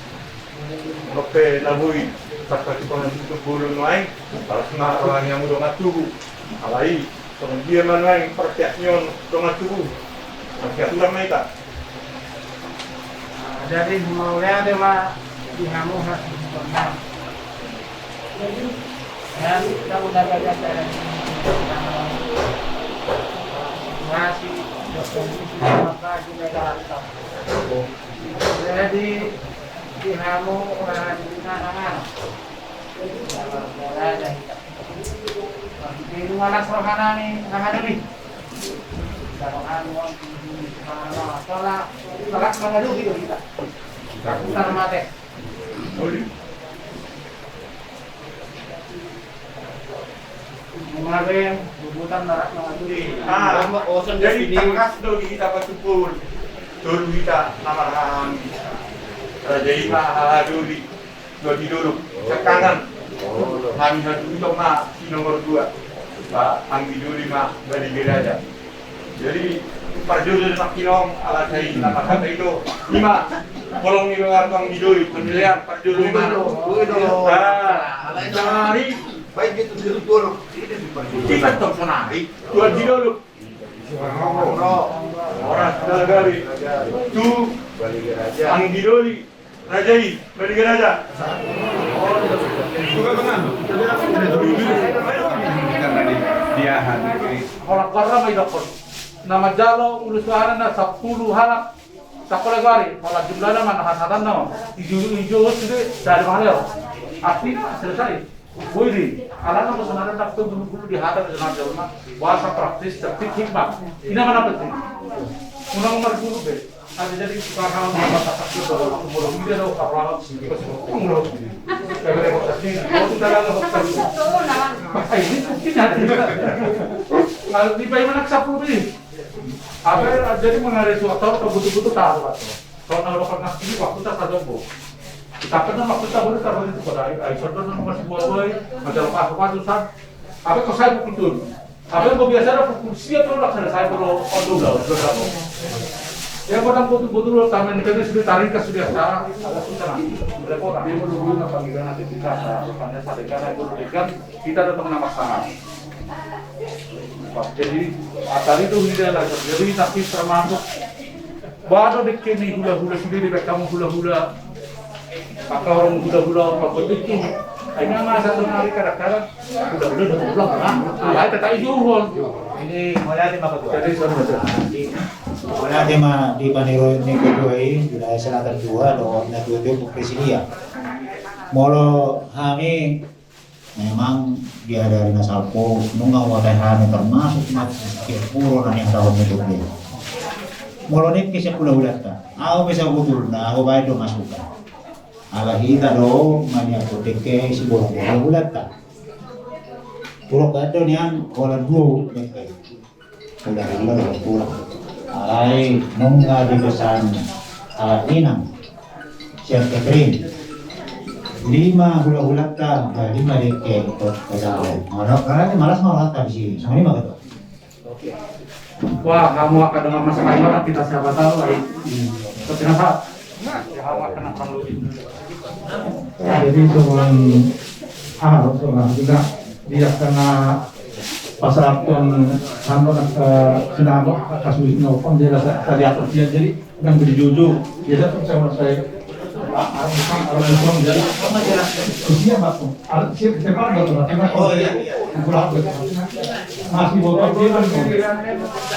Molo pe na boi, tokka tu patubu tu bolon nuaeng. Palas ma roha ni hamu dongan tubu. Alai, Songon dia ma nuaeng parsiap ni on dongan tubu. Parsiap ulang ma hita. Jadi mauliate ma di hamu hasuhuton nami. Jadi, kami tahu dari acara ini, situasi, kondisi, maka juga jadi di hamu orang di mana-mana. Di mana-mana hita. Di mana rohana ni, rohana ni. Rohana ni, rohana ni. Soalna, soalna, soalna mangadopi do hita. Hita mate. Kemarin, bubutan narak mangadopi. Ah, jadi tangkas do di hita patumpul. Tolu hita na marhahaanggi. Raja i ma haha doli. Dua di dolok, sekangan. Hami haduduhon ma si nomor dua. Ba, anggi doli ma, balige raja. Jadi, parjolo do nangkin on, ala sai na marhata ito. Ima, holong ni roha tu anggi doli, penilaian, parjolo i ma. Ah, dari. Baik, itu dulu dolok. Ini di parjolo. Kita tong sonari, dua di dolok. Horas, dua kali. Tu, anggi doli. Raja i, balige raja. Holan goarna ma idokkon. Na manjalo ulos rohana na sampulu halak. Sakola goari, holan jumlahna ma na hasahatan na. Ijo, ijo, sude, dari mana ya? Arti, selesai. Boi di, alana ma sonari ndang tong gulugulu di hata di sonari jolma, boasa praktis, tertib, hikmat. Ina ma na penting. Unang marguru be. Ada jadi tukar hal, mata sakit, kalau aku mau dia ada tukar hal, sini, pas aku mau. Kalau repot sendiri, kalau tidak ada repot sendiri. Maka ini buktinya. Kalau di Pai mana sapu ni? Apa jadi mengalir suatu atau butuh-butuh tahu atau? Kalau na lokal nasi ini waktu tak ada, Bo. Tapi kan waktu tak boleh taruh itu pada ai, ai, saudara nomor dua, boy. Ada lepas, lepas, San. Apa kau saya pukul tujuh? Apa yang kau biasa ada pukul siap, kalau laksana saya kalau on dulu, sudah tahu. Ya, kodang botul-botul, tamen tadi sudah tarik, sudah biasa. Ada susah nanti. Repot, tapi menunggu apa gimana nanti kita, apa, rupanya sadekana itu demikian, kita datang nama sama. Jadi, tadi itu tidak ada, jadi nanti termasuk Bah, do dengke ni hulahula sendiri, baen hamu hulahula. Angka orang hulahula, pakuat dengke. Ai na masa sonari kadang-kadang hulahula do pulang, ha? Alai tetap ijuhon. Jadi, mauliate ma ketua. Jadi, sama saja. Mauliate ma di panero ni ketua i, wilayah selatan dua, dohot na dua-dua presidia. Molo hami Memang di ari-ari na salpu, nunga hualai hami termasuk ma sian puro na nihatahon ni Tondi. Molo dengke sian hulahulanta, ahu pe sabotulna, ahu baen do masukan. Ala hita do maniangkon dengke siborong hulahulanta. Puro ka do nian, holan dua dengke. Udah, udah, udah, udah. Alai, nunga dipesan, ah, inang. Siap, Catherine. Lima hulahulanta, ah, lima dengke, ikut ke dalam. Mana, karena ini malas mau rata di sini. Sama lima, betul? Wah, kamu akan dengan masa lima, kita siapa tahu, ai. Hmm. Tapi kenapa? Jadi, songon, ah, songon, juga, dia kena pasal pun, anu, eh, sinamot, kasus ini, open, dia rasa, tadi atas dia, jadi, udah beri jujur, dia datang sama saya, ah, ah, bukan, ah, bukan, jadi, usia, Pak. Ada siap, siap, Pak, betul, Pak. Oh, iya, iya. Kurang, betul. Masih botol dia kan,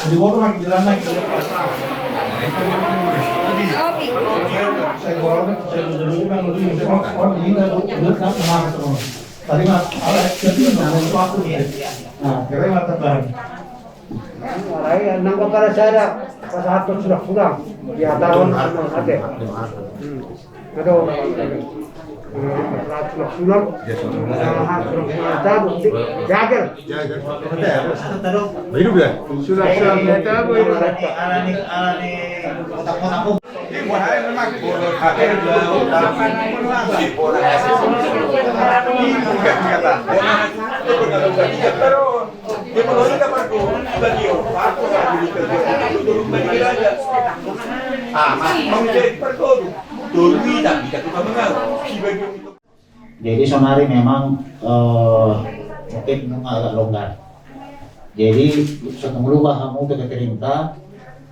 di botol lagi jalan lagi. Saya bawa, saya dulu, saya dulu, saya bawa, oh, ini, saya dulu, saya kenal, teman. Tadi mah, ada, jadi, nah, itu aku nih. Nah, kira mata bareng. Alai, nang kau pada sadar, pas satu sudah pulang. Di atas, ate. Hmm. Aduh, orang ini. Hmm, pas satu sudah pulang. Nah, sudah pulang, tahu, jagal. Jagal. Hidup ya? Sudah, sudah, tahu, hidup. Alani, alani, kotak-kotak. Jadi sonari memang, eh, mungkin agak longgar. Jadi, so tung lupa hamu tu catering-ta,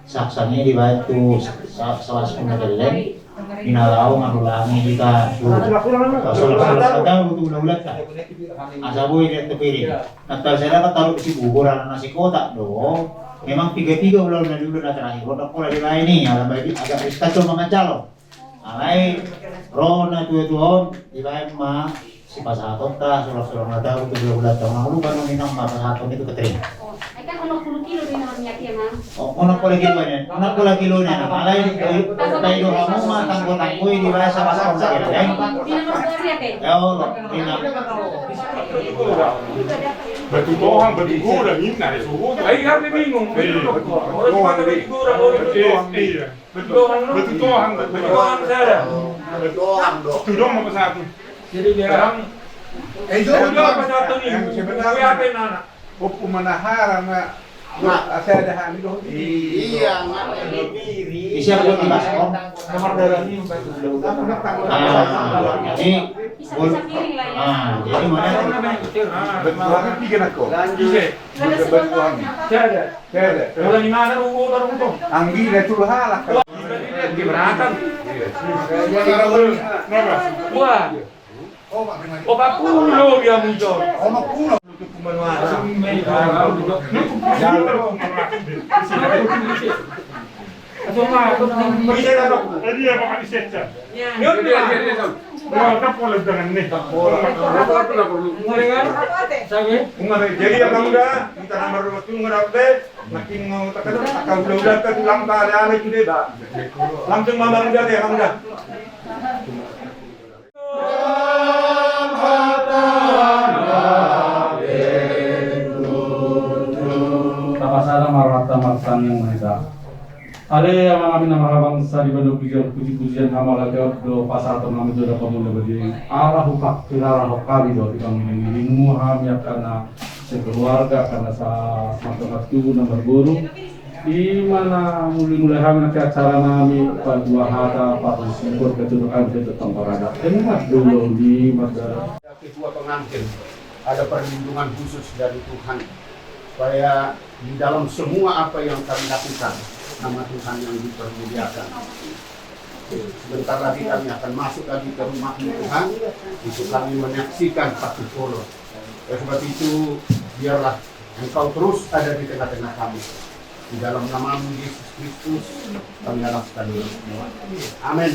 saksang i dibaen tu sa-, sa-, salas puna gelleng, di na laho mangulangi hita tu salas-salas, atau tu ula-ula ta. Asa boi di tu piring. Na tarsada kan taruh di si bubur, anak nasi kotak do. Memang piga-piga ula-ula na di ula na terakhir, kota pola dibaen i, ala bagi agak riskan tu mangan calo. Alai ro na tua-tua on, dibaen ma sipasahatonta, sulang-sulang na tahu tu ula-ula ta, mangalukan on inang ma pasahaton i tu catering. Ai kan onom pulu kilo do inang, niat ia, Mang. O, onom pulu kilo ne, onom pulu kilo ne, alai, eh, tai do hamu ma tanggo-tanggo i dibaen salas puna gelleng. Di nomor dua ya, Teh? Ya Allah, inang. Batu Tohang, Batu Godang, inna, ya, suhu. Ai, kami bingung. Iya, Batu Tohang. Iya. Batu Tohang, Batu Tohang, Batu Tohang sada. Batu Tohang do. Itu doang apa satu? Jadi dia. Sekarang, eh, itu doang apa satu nih? Yang sebenarnya. Gue apa yang anak? Ompu Manahara, na. Nah, saya ada hani do. Iya, nggak ada diri. Siapa yang dibahas, Om? Nomor darah ini, Om, Batu. Ah, jadi, ah, jadi mana? Batu Tohang tiga nak kau. Lanjut. Batu Tohang. Saya ada. Anggi na tulu halak. Wah. Opat pulu dia muncul. Bisa lah, Dok. Ini apa, Pak Isetsa? Ya. Ya, kan pola dengan nih. Jadi, Abang, udah, kita nomor dua, tunggu, udah, Pak. Makin mau tak ada, tak tahu, udah, udah, tak tulang, tak ada, ada, gitu, Pak. Langsung, Abang, udah, deh, Abang, udah. Tapasada ma rohanta martangiang ma hita. Ale Amanami na marhabangsa di banua ginjang, puji-pujian, hamauliateon do pasahaton nami tu Amanami na badia i, ala hupampirara hami do di pangilingilingmu hami angka na sekeluarga, angka na sa-, samarga martubu na marboru. I ma na muli-muli hami nangkin acara nami, paduahata, parhusipon, keturunan, keturunan parada. Ini mas dulu di mas dulu. Ketua pengantin, ada perlindungan khusus dari Tuhan, supaya di dalam semua apa yang kami lakukan, nama Tuhan yang dipermuliakan. Sebentar lagi kami akan masuk lagi ke rumah-Mu, Tuhan. Itu kami menyaksikan satu polo. Oleh sebab itu, biarlah Engkau terus ada di tengah-tengah kami. Di dalam nama-Mu, Yesus Kristus, kami alaskan ini semua. Amin.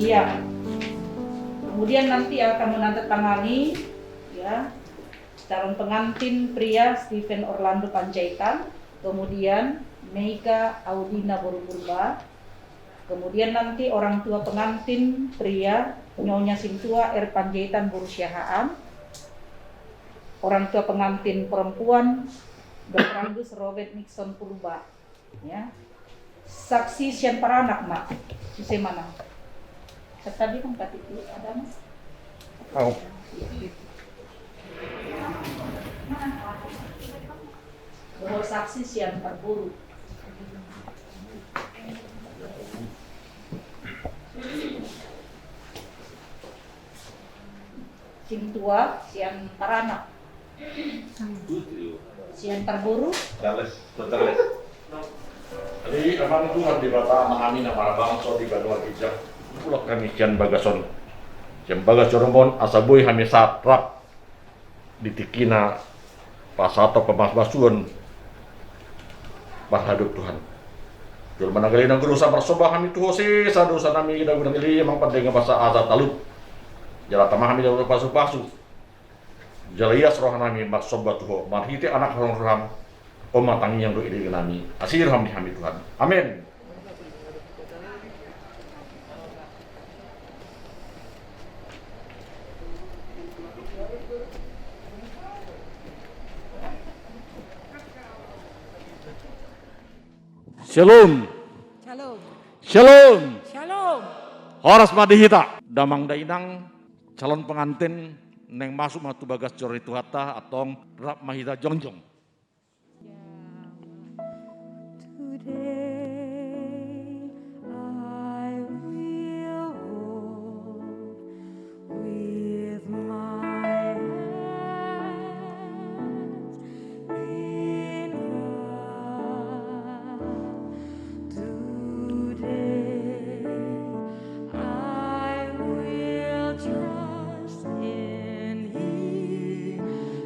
Iya. Kemudian nanti akan menandatangani, ya, calon pengantin pria Stephen Orlando Panjaitan, kemudian Mega Audina boru Purba, kemudian nanti orang tua pengantin pria Nyonya Sintua R Panjaitan boru Siahaan, orang tua pengantin perempuan Doktorandus Robert Nixon Purba. Ya. Saksi sian paranak ma. Ise ma na? Tadi kan K T P ada ma. Au. Dohot saksi sian parboru. Sintua sian paranak. Sian parboru. Tales, tales. Jadi, Amang Tuhan Debata, Amanami na marhabangsa di banua ginjang, mulak hami sian bagas on, sian bagas joro-Mu on, asa boi hami sahat rap Di tingkina pasahathon pamasumasuon, marhadop Tuhan. Jolma na gale nanggo dosa, marsomba hami tu Ho, sesa dosa nami, dabunan ni lelengmu, pande nunga basa asa talup. Jala tama hami dabunan pasupasu. Jala ias roha nami marsomba tu Ho marhite Anak harohan roham. On ma tangiang dohot ide nami, asi roham di hami Tuhan. Amen. Shalom. Shalom. Shalom. Shalom. Horas ma di hita, damang dainang, calon pengantin naeng masuk ma tu bagas joro ni Tuhanta, antong rap ma hita jongjong. Today I will walk with my hands in God. Today I will trust in Him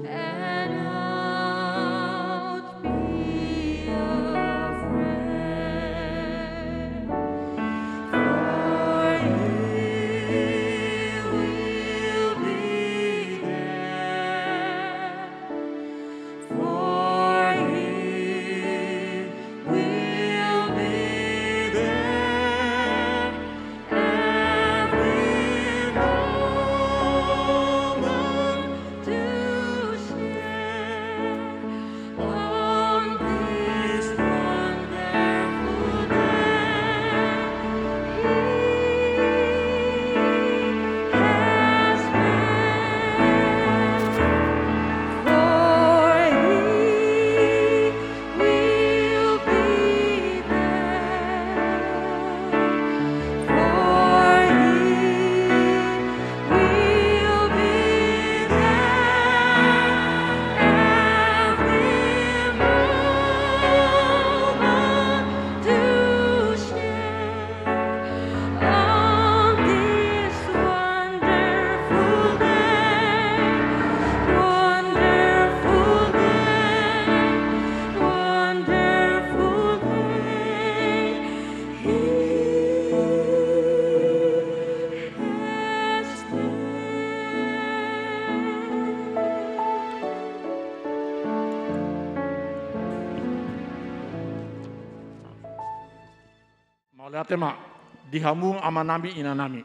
and not be afraid. For He will be there. For He will be there every moment to share on this wonderful day He has made. For He will be there. For He will be there every moment to share on this wonderful day, wonderful day, wonderful day. He has made. Mauliate ma di hamu amanami, inanami.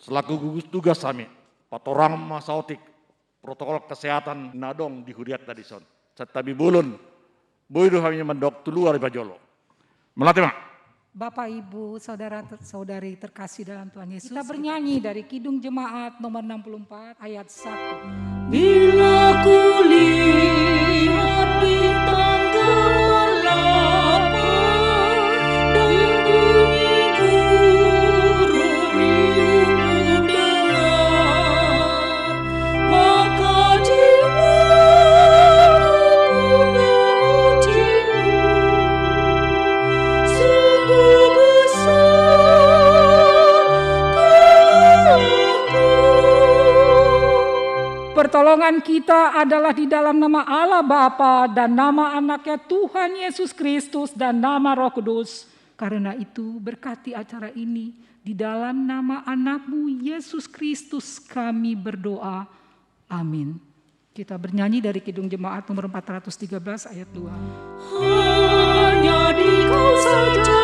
Selaku gugus tugas hami, patorang ma saotik protokol kesehatan na adong di hurianta dison. Santabi bolon, boi do hami mandok tu luar i pajolo. Mauliate ma. Bapak, Ibu, saudara ter-, saudari terkasih dalam Tuhan Yesus, kita bernyanyi dari Kidung Jemaat nomor enam puluh empat ayat satu. Bila kulihat bintang gemerlap dan bunyi gururi kudengar, maka jiwaku memuji-Mu. Sungguh besar Pertolongan kita adalah di dalam nama Allah Bapa dan nama Anaknya Tuhan Yesus Kristus dan nama Roh Kudus. Karena itu, berkati acara ini. Di dalam nama Anak-Mu, Yesus Kristus, kami berdoa. Amin. Kita bernyanyi dari Kidung Jemaat nomor empat ratus tiga belas ayat dua. Hanya di Kau saja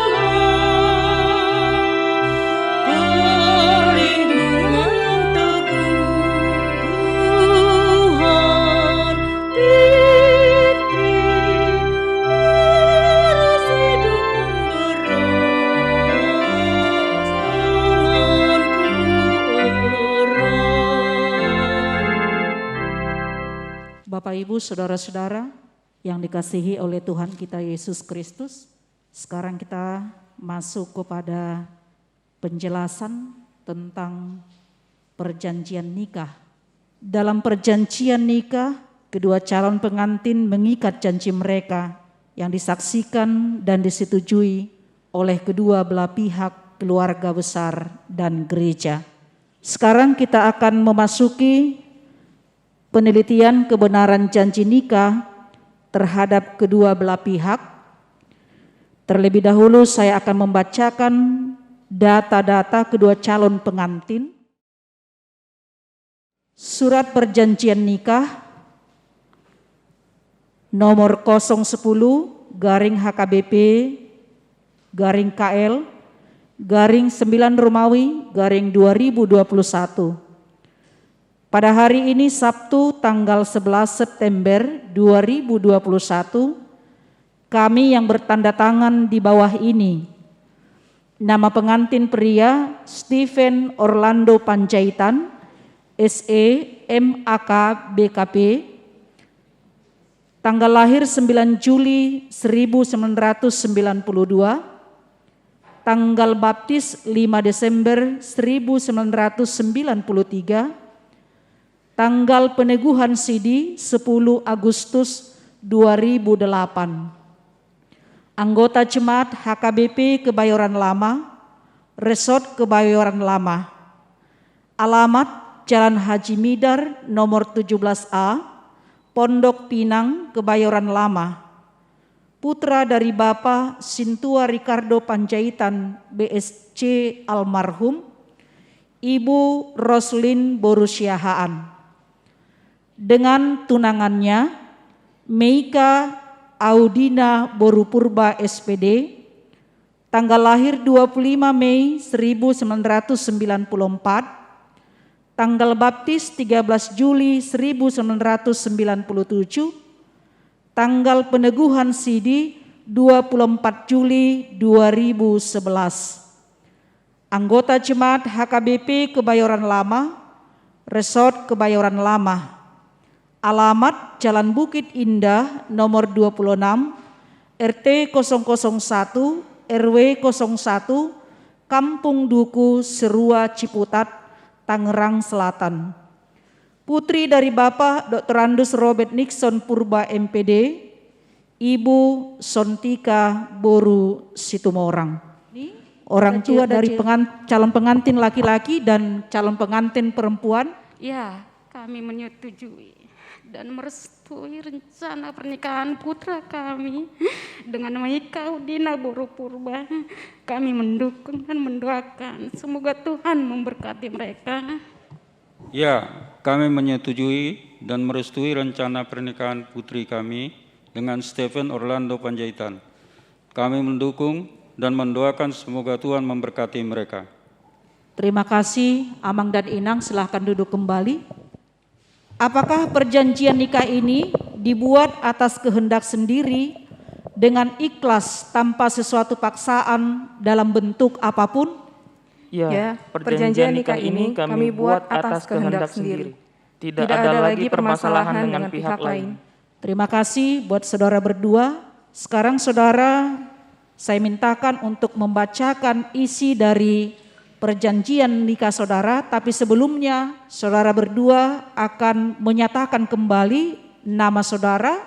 perlindungan teguh, Tuhan, pimpin arus hidup penggerak tanganku erat. Bapak, Ibu, saudara-saudara yang dikasihi oleh Tuhan kita Yesus Kristus, sekarang kita masuk kepada penjelasan tentang perjanjian nikah. Dalam perjanjian nikah, kedua calon pengantin mengikat janji mereka yang disaksikan dan disetujui oleh kedua belah pihak, keluarga besar dan gereja. Sekarang kita akan memasuki penelitian kebenaran janji nikah terhadap kedua belah pihak. Terlebih dahulu, saya akan membacakan data-data kedua calon pengantin. Surat perjanjian nikah nomor kosong sepuluh garing H K B P garing K L garing sembilan Romawi garing dua ribu dua puluh satu. Pada hari ini, Sabtu, tanggal sebelas September dua ribu dua puluh satu, kami yang bertanda tangan di bawah ini. Nama pengantin pria, Stephen Orlando Panjaitan, S E, M A K, B K P. Tanggal lahir, sembilan Juli seribu sembilan ratus sembilan puluh dua. Tanggal baptis, lima Desember seribu sembilan ratus sembilan puluh tiga. Tanggal peneguhan sidi, sepuluh Agustus dua ribu delapan. Anggota jemaat H K B P Kebayoran Lama, Resort Kebayoran Lama. Alamat, Jalan Haji Midar nomor tujuh belas A, Pondok Pinang, Kebayoran Lama. Putra dari Bapa Sintua Ricardo Panjaitan, B S C, almarhum, Ibu Roslin boru Siahaan. Dengan tunangannya, Meika Audina boru Purba, S P D, tanggal lahir dua puluh lima Mei seribu sembilan ratus sembilan puluh empat, tanggal baptis tiga belas Juli seribu sembilan ratus sembilan puluh tujuh, tanggal peneguhan sidi dua puluh empat Juli dua ribu sebelas. Anggota jemaat H K B P Kebayoran Lama, Resort Kebayoran Lama. Alamat, Jalan Bukit Indah nomor dua puluh enam, R T kosong kosong satu, R W kosong satu, Kampung Duku, Serua, Ciputat, Tangerang Selatan. Putri dari Bapa Doktorandus Robert Nixon Purba, M P D, Ibu Sontika boru Situmorang. Orang tua dari pengan-, calon pengantin laki-laki dan calon pengantin perempuan. Ya, kami menyetujui dan merestui rencana pernikahan putra kami dengan Meika Audina boru Purba. Kami mendukung dan mendoakan semoga Tuhan memberkati mereka. Ya, kami menyetujui dan merestui rencana pernikahan putri kami dengan Stephen Orlando Panjaitan. Kami mendukung dan mendoakan semoga Tuhan memberkati mereka. Terima kasih, Amang dan Inang, silahkan duduk kembali. Apakah perjanjian nikah ini dibuat atas kehendak sendiri dengan ikhlas tanpa sesuatu paksaan dalam bentuk apapun? Ya, perjanjian nikah ini kami buat atas kehendak sendiri. Tidak ada lagi permasalahan dengan pihak lain. Terima kasih buat saudara berdua. Sekarang saudara, saya mintakan untuk membacakan isi dari perjanjian nikah saudara, tapi sebelumnya saudara berdua akan menyatakan kembali nama saudara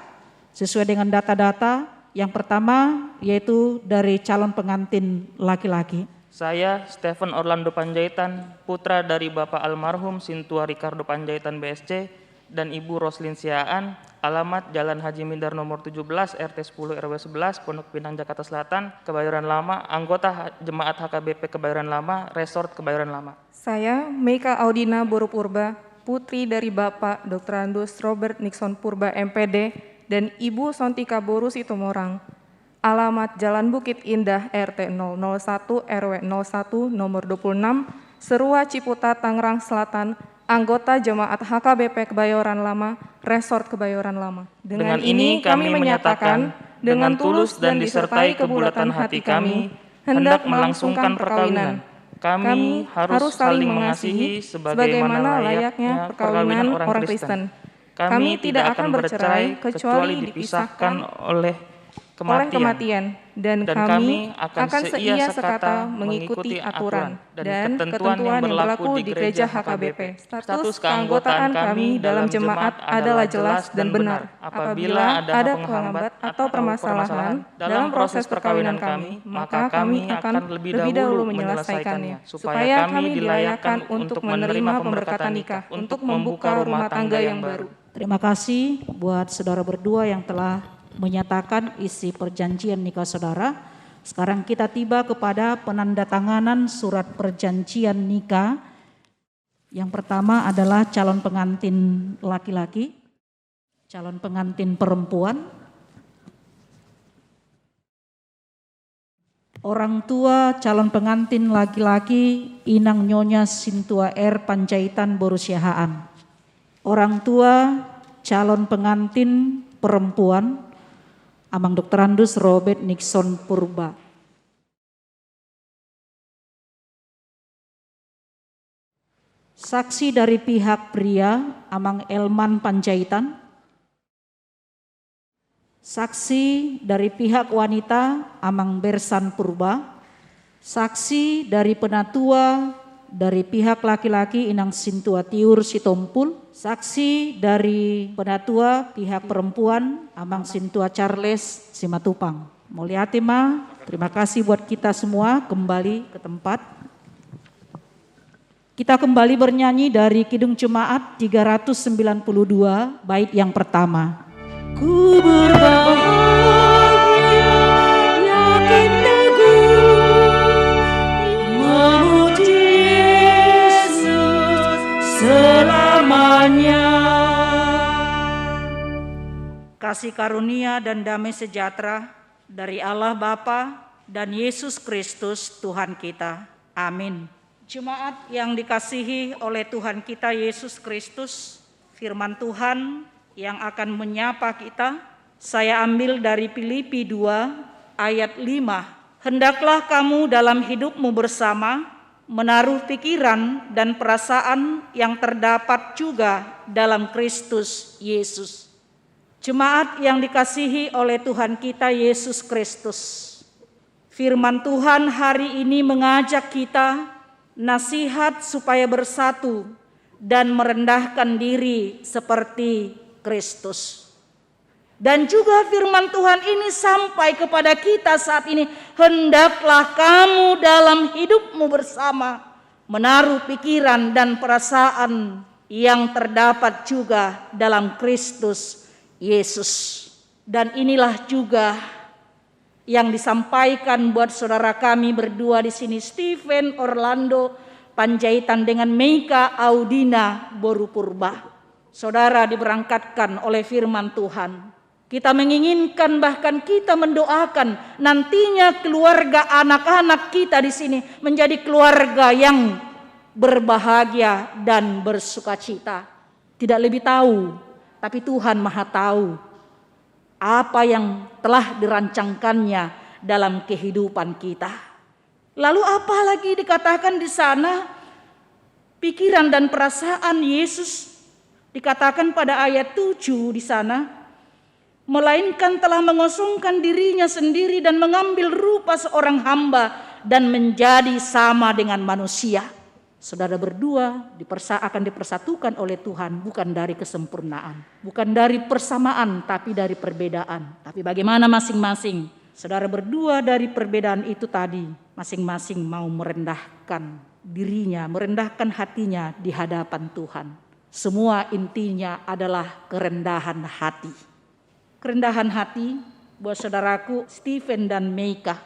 sesuai dengan data-data. Yang pertama yaitu dari calon pengantin laki-laki. Saya, Stephen Orlando Panjaitan, putra dari Bapak almarhum Sintua Ricardo Panjaitan, B S C, dan Ibu Roslin Siahaan, alamat Jalan Haji Mindar nomor tujuh belas, R T sepuluh, R W sebelas, Pondok Pinang, Jakarta Selatan, Kebayoran Lama, anggota ha-, jemaat H K B P Kebayoran Lama, Resort Kebayoran Lama. Saya, Meika Audina boru Purba, putri dari Bapak Doktorandus Robert Nixon Purba, M P D, dan Ibu Sontika boru Situmorang. Alamat Jalan Bukit Indah, R T nol nol satu, R W nol satu, nomor dua puluh enam, Serua, Ciputat, Tangerang Selatan, anggota jemaat H K B P Kebayoran Lama, Resort Kebayoran Lama. Dengan ini kami menyatakan, dengan tulus dan disertai kebulatan hati kami, hendak melangsungkan perkawinan. Kami harus saling mengasihi sebagaimana layaknya perkawinan orang Kristen. Kami tidak akan bercerai kecuali dipisahkan oleh kematian, dan kami akan seia sekata mengikuti aturan dan ketentuan yang berlaku di gereja H K B P. Status keanggotaan kami dalam jemaat adalah jelas dan benar. Apabila ada penghambat atau permasalahan dalam proses perkawinan kami, maka kami akan lebih dahulu menyelesaikannya, supaya kami dilayakkan untuk menerima pemberkatan nikah, untuk membuka rumah tangga yang baru. Terima kasih buat saudara berdua yang telah menyatakan isi perjanjian nikah saudara. Sekarang kita tiba kepada penandatanganan surat perjanjian nikah. Yang pertama adalah calon pengantin laki-laki, calon pengantin perempuan. Orang tua calon pengantin laki-laki, Inang Nyonya Sintua R Panjaitan boru Siahaan. Orang tua calon pengantin perempuan, Amang Doktorandus Robert Nixon Purba. Saksi dari pihak pria, Amang Elman Panjaitan. Saksi dari pihak wanita, Amang Bersan Purba. Saksi dari penatua dari pihak laki-laki, Inang Sintua Tiur Sitompul. Saksi dari penatua pihak perempuan, Amang Sintua Charles Simatupang. Mauliate ma, terima kasih buat kita semua, kembali ke tempat. Kita kembali bernyanyi dari Kidung Jemaat tiga ratus sembilan puluh dua, bait yang pertama. Ku berbahagia, yakin teguh, memuji Yesus selamanya. Kasih karunia dan damai sejahtera dari Allah Bapa dan Yesus Kristus Tuhan kita. Amin. Jemaat yang dikasihi oleh Tuhan kita Yesus Kristus, firman Tuhan yang akan menyapa kita, saya ambil dari Filipi dua ayat lima. Hendaklah kamu dalam hidupmu bersama menaruh pikiran dan perasaan yang terdapat juga dalam Kristus Yesus. Jemaat yang dikasihi oleh Tuhan kita Yesus Kristus, firman Tuhan hari ini mengajak kita nasihat supaya bersatu dan merendahkan diri seperti Kristus. Dan juga firman Tuhan ini sampai kepada kita saat ini, hendaklah kamu dalam hidupmu bersama menaruh pikiran dan perasaan yang terdapat juga dalam Kristus Yesus. Dan inilah juga yang disampaikan buat saudara kami berdua di sini, Stephen Orlando Panjaitan dengan Meika Audina boru Purba. Saudara diberangkatkan oleh firman Tuhan. Kita menginginkan, bahkan kita mendoakan nantinya keluarga anak-anak kita di sini menjadi keluarga yang berbahagia dan bersukacita. Tidak lebih tahu, tapi Tuhan Maha Tahu apa yang telah dirancangkannya dalam kehidupan kita. Lalu apa lagi dikatakan di sana? Pikiran dan perasaan Yesus dikatakan pada ayat tujuh di sana, melainkan telah mengosongkan dirinya sendiri dan mengambil rupa seorang hamba dan menjadi sama dengan manusia. Saudara berdua dipersa-, akan dipersatukan oleh Tuhan bukan dari kesempurnaan, bukan dari persamaan, tapi dari perbedaan. Tapi bagaimana masing-masing saudara berdua dari perbedaan itu tadi, masing-masing mau merendahkan dirinya, merendahkan hatinya di hadapan Tuhan. Semua intinya adalah kerendahan hati. Kerendahan hati buat saudaraku Stephen dan Meika.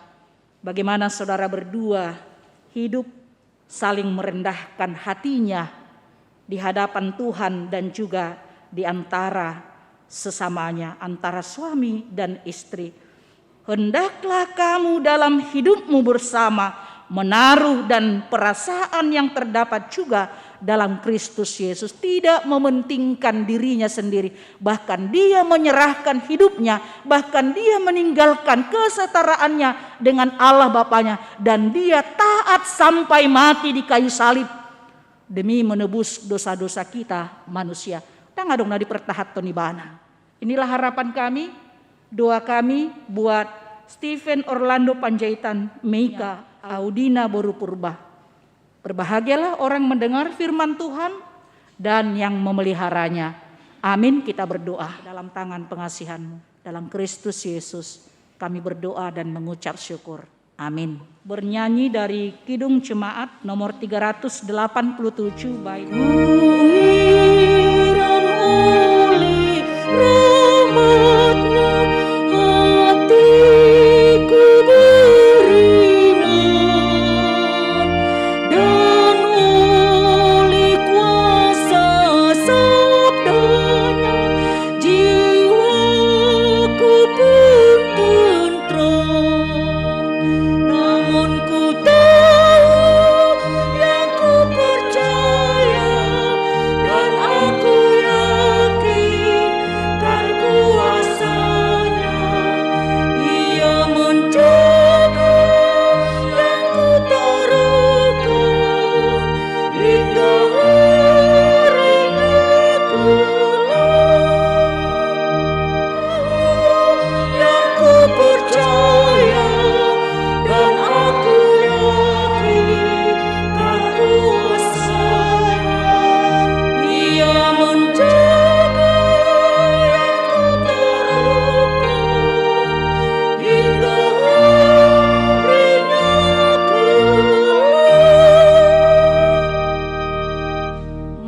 Bagaimana saudara berdua hidup saling merendahkan hatinya di hadapan Tuhan dan juga di antara sesamanya, antara suami dan istri. Hendaklah kamu dalam hidupmu bersama menaruh dan perasaan yang terdapat juga dalam Kristus Yesus, tidak mementingkan dirinya sendiri, bahkan dia menyerahkan hidupnya, bahkan dia meninggalkan kesetaraannya dengan Allah Bapanya, dan dia taat sampai mati di kayu salib demi menebus dosa-dosa kita manusia. Ndang adong na dipertahanhon ibana. Inilah harapan kami, doa kami buat Stephen Orlando Panjaitan, Meika Audina boru Purba. Berbahagialah orang mendengar firman Tuhan dan yang memeliharanya. Amin, kita berdoa. Dalam tangan pengasihan-Mu, dalam Kristus Yesus, kami berdoa dan mengucap syukur. Amin. Bernyanyi dari Kidung Jemaat nomor tiga ratus delapan puluh tujuh, bait. Kuhiran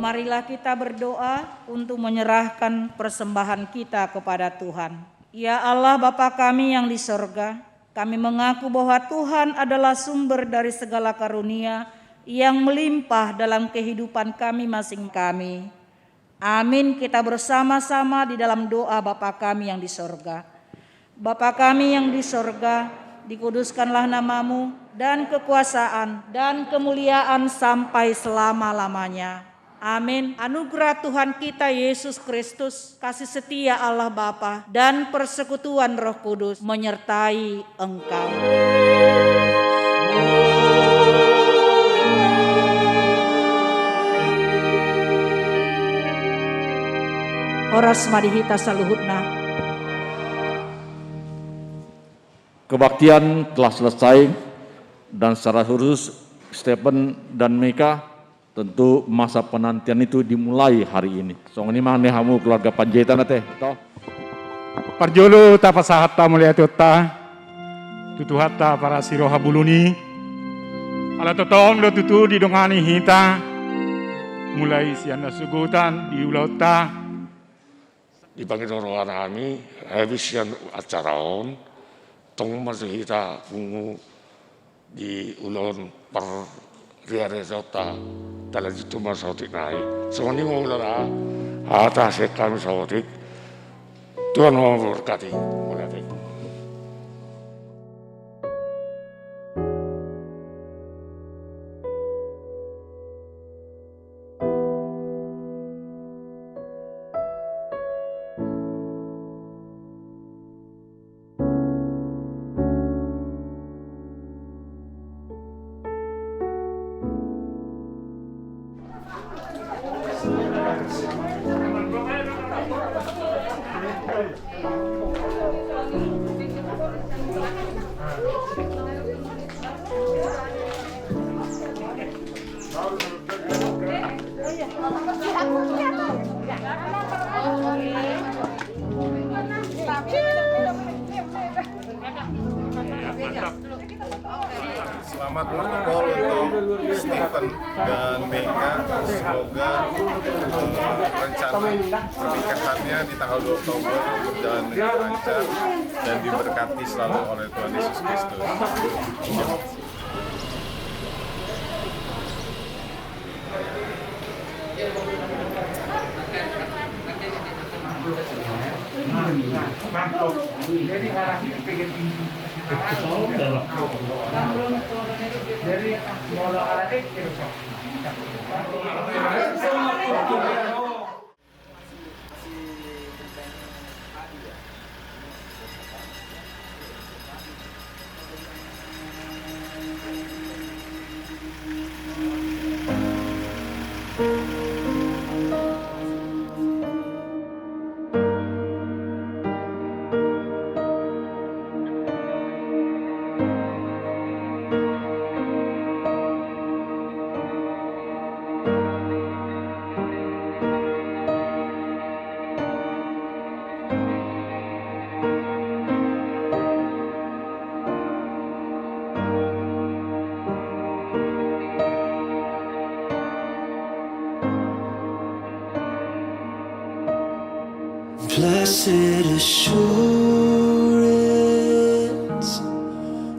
Marilah kita berdoa untuk menyerahkan persembahan kita kepada Tuhan. Ya Allah, Bapa kami yang di sorga, kami mengaku bahwa Tuhan adalah sumber dari segala karunia yang melimpah dalam kehidupan kami masing kami. Amin. Kita bersama-sama di dalam doa Bapa kami yang di sorga. Bapa kami yang di sorga, dikuduskanlah nama-Mu, dan kekuasaan dan kemuliaan sampai selama-lamanya. Amin. Anugerah Tuhan kita Yesus Kristus, kasih setia Allah Bapa, dan persekutuan Roh Kudus menyertai engkau. Horas ma di hita saluhutna. Kebaktian telah selesai, dan secara khusus Stephen dan Mika, tentu masa penantian itu dimulai hari ini. Songon i ma di hamu keluarga Panjaitan ate, to? Parjolo tapasahat hamuliateonta tu Tuhanta parasi roha buluni. Ala tongtong do tutu didongani hita mulai sian nasogotan di ulaonta. Dipangido rohana hami habis sian acara on, tong ma tu hita pungu di ulaon parriareonta, talanjut tu ma saotik nai. Songon i ma ulaon hata sian hami saotik. Tuhan memberkati. Mauliate. Selamat berkumpul untuk Stephen dan Mega. Semoga, eh, rencana pernikahannya di tanggal dua Oktober berjalan dengan lancar dan diberkati selalu oleh Tuhan Yesus Kristus. Blessed assurance,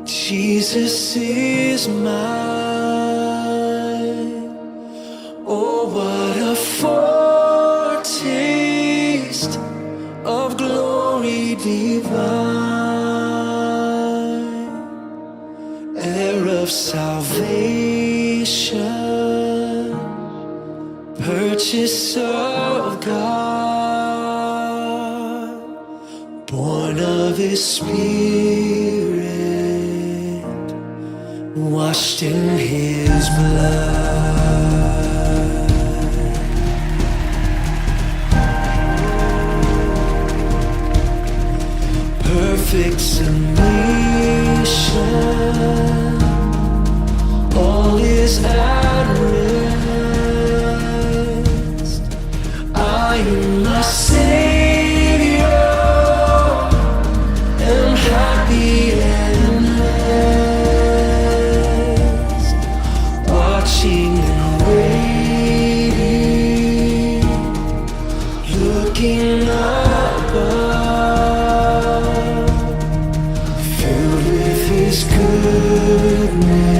Jesus is mine. Oh, what a foretaste of glory divine, heir of salvation, purchase of God, born of His Spirit, washed in His blood. Perfect submission, all is at rest. I am my Savior, am happy and blessed, watching His goodness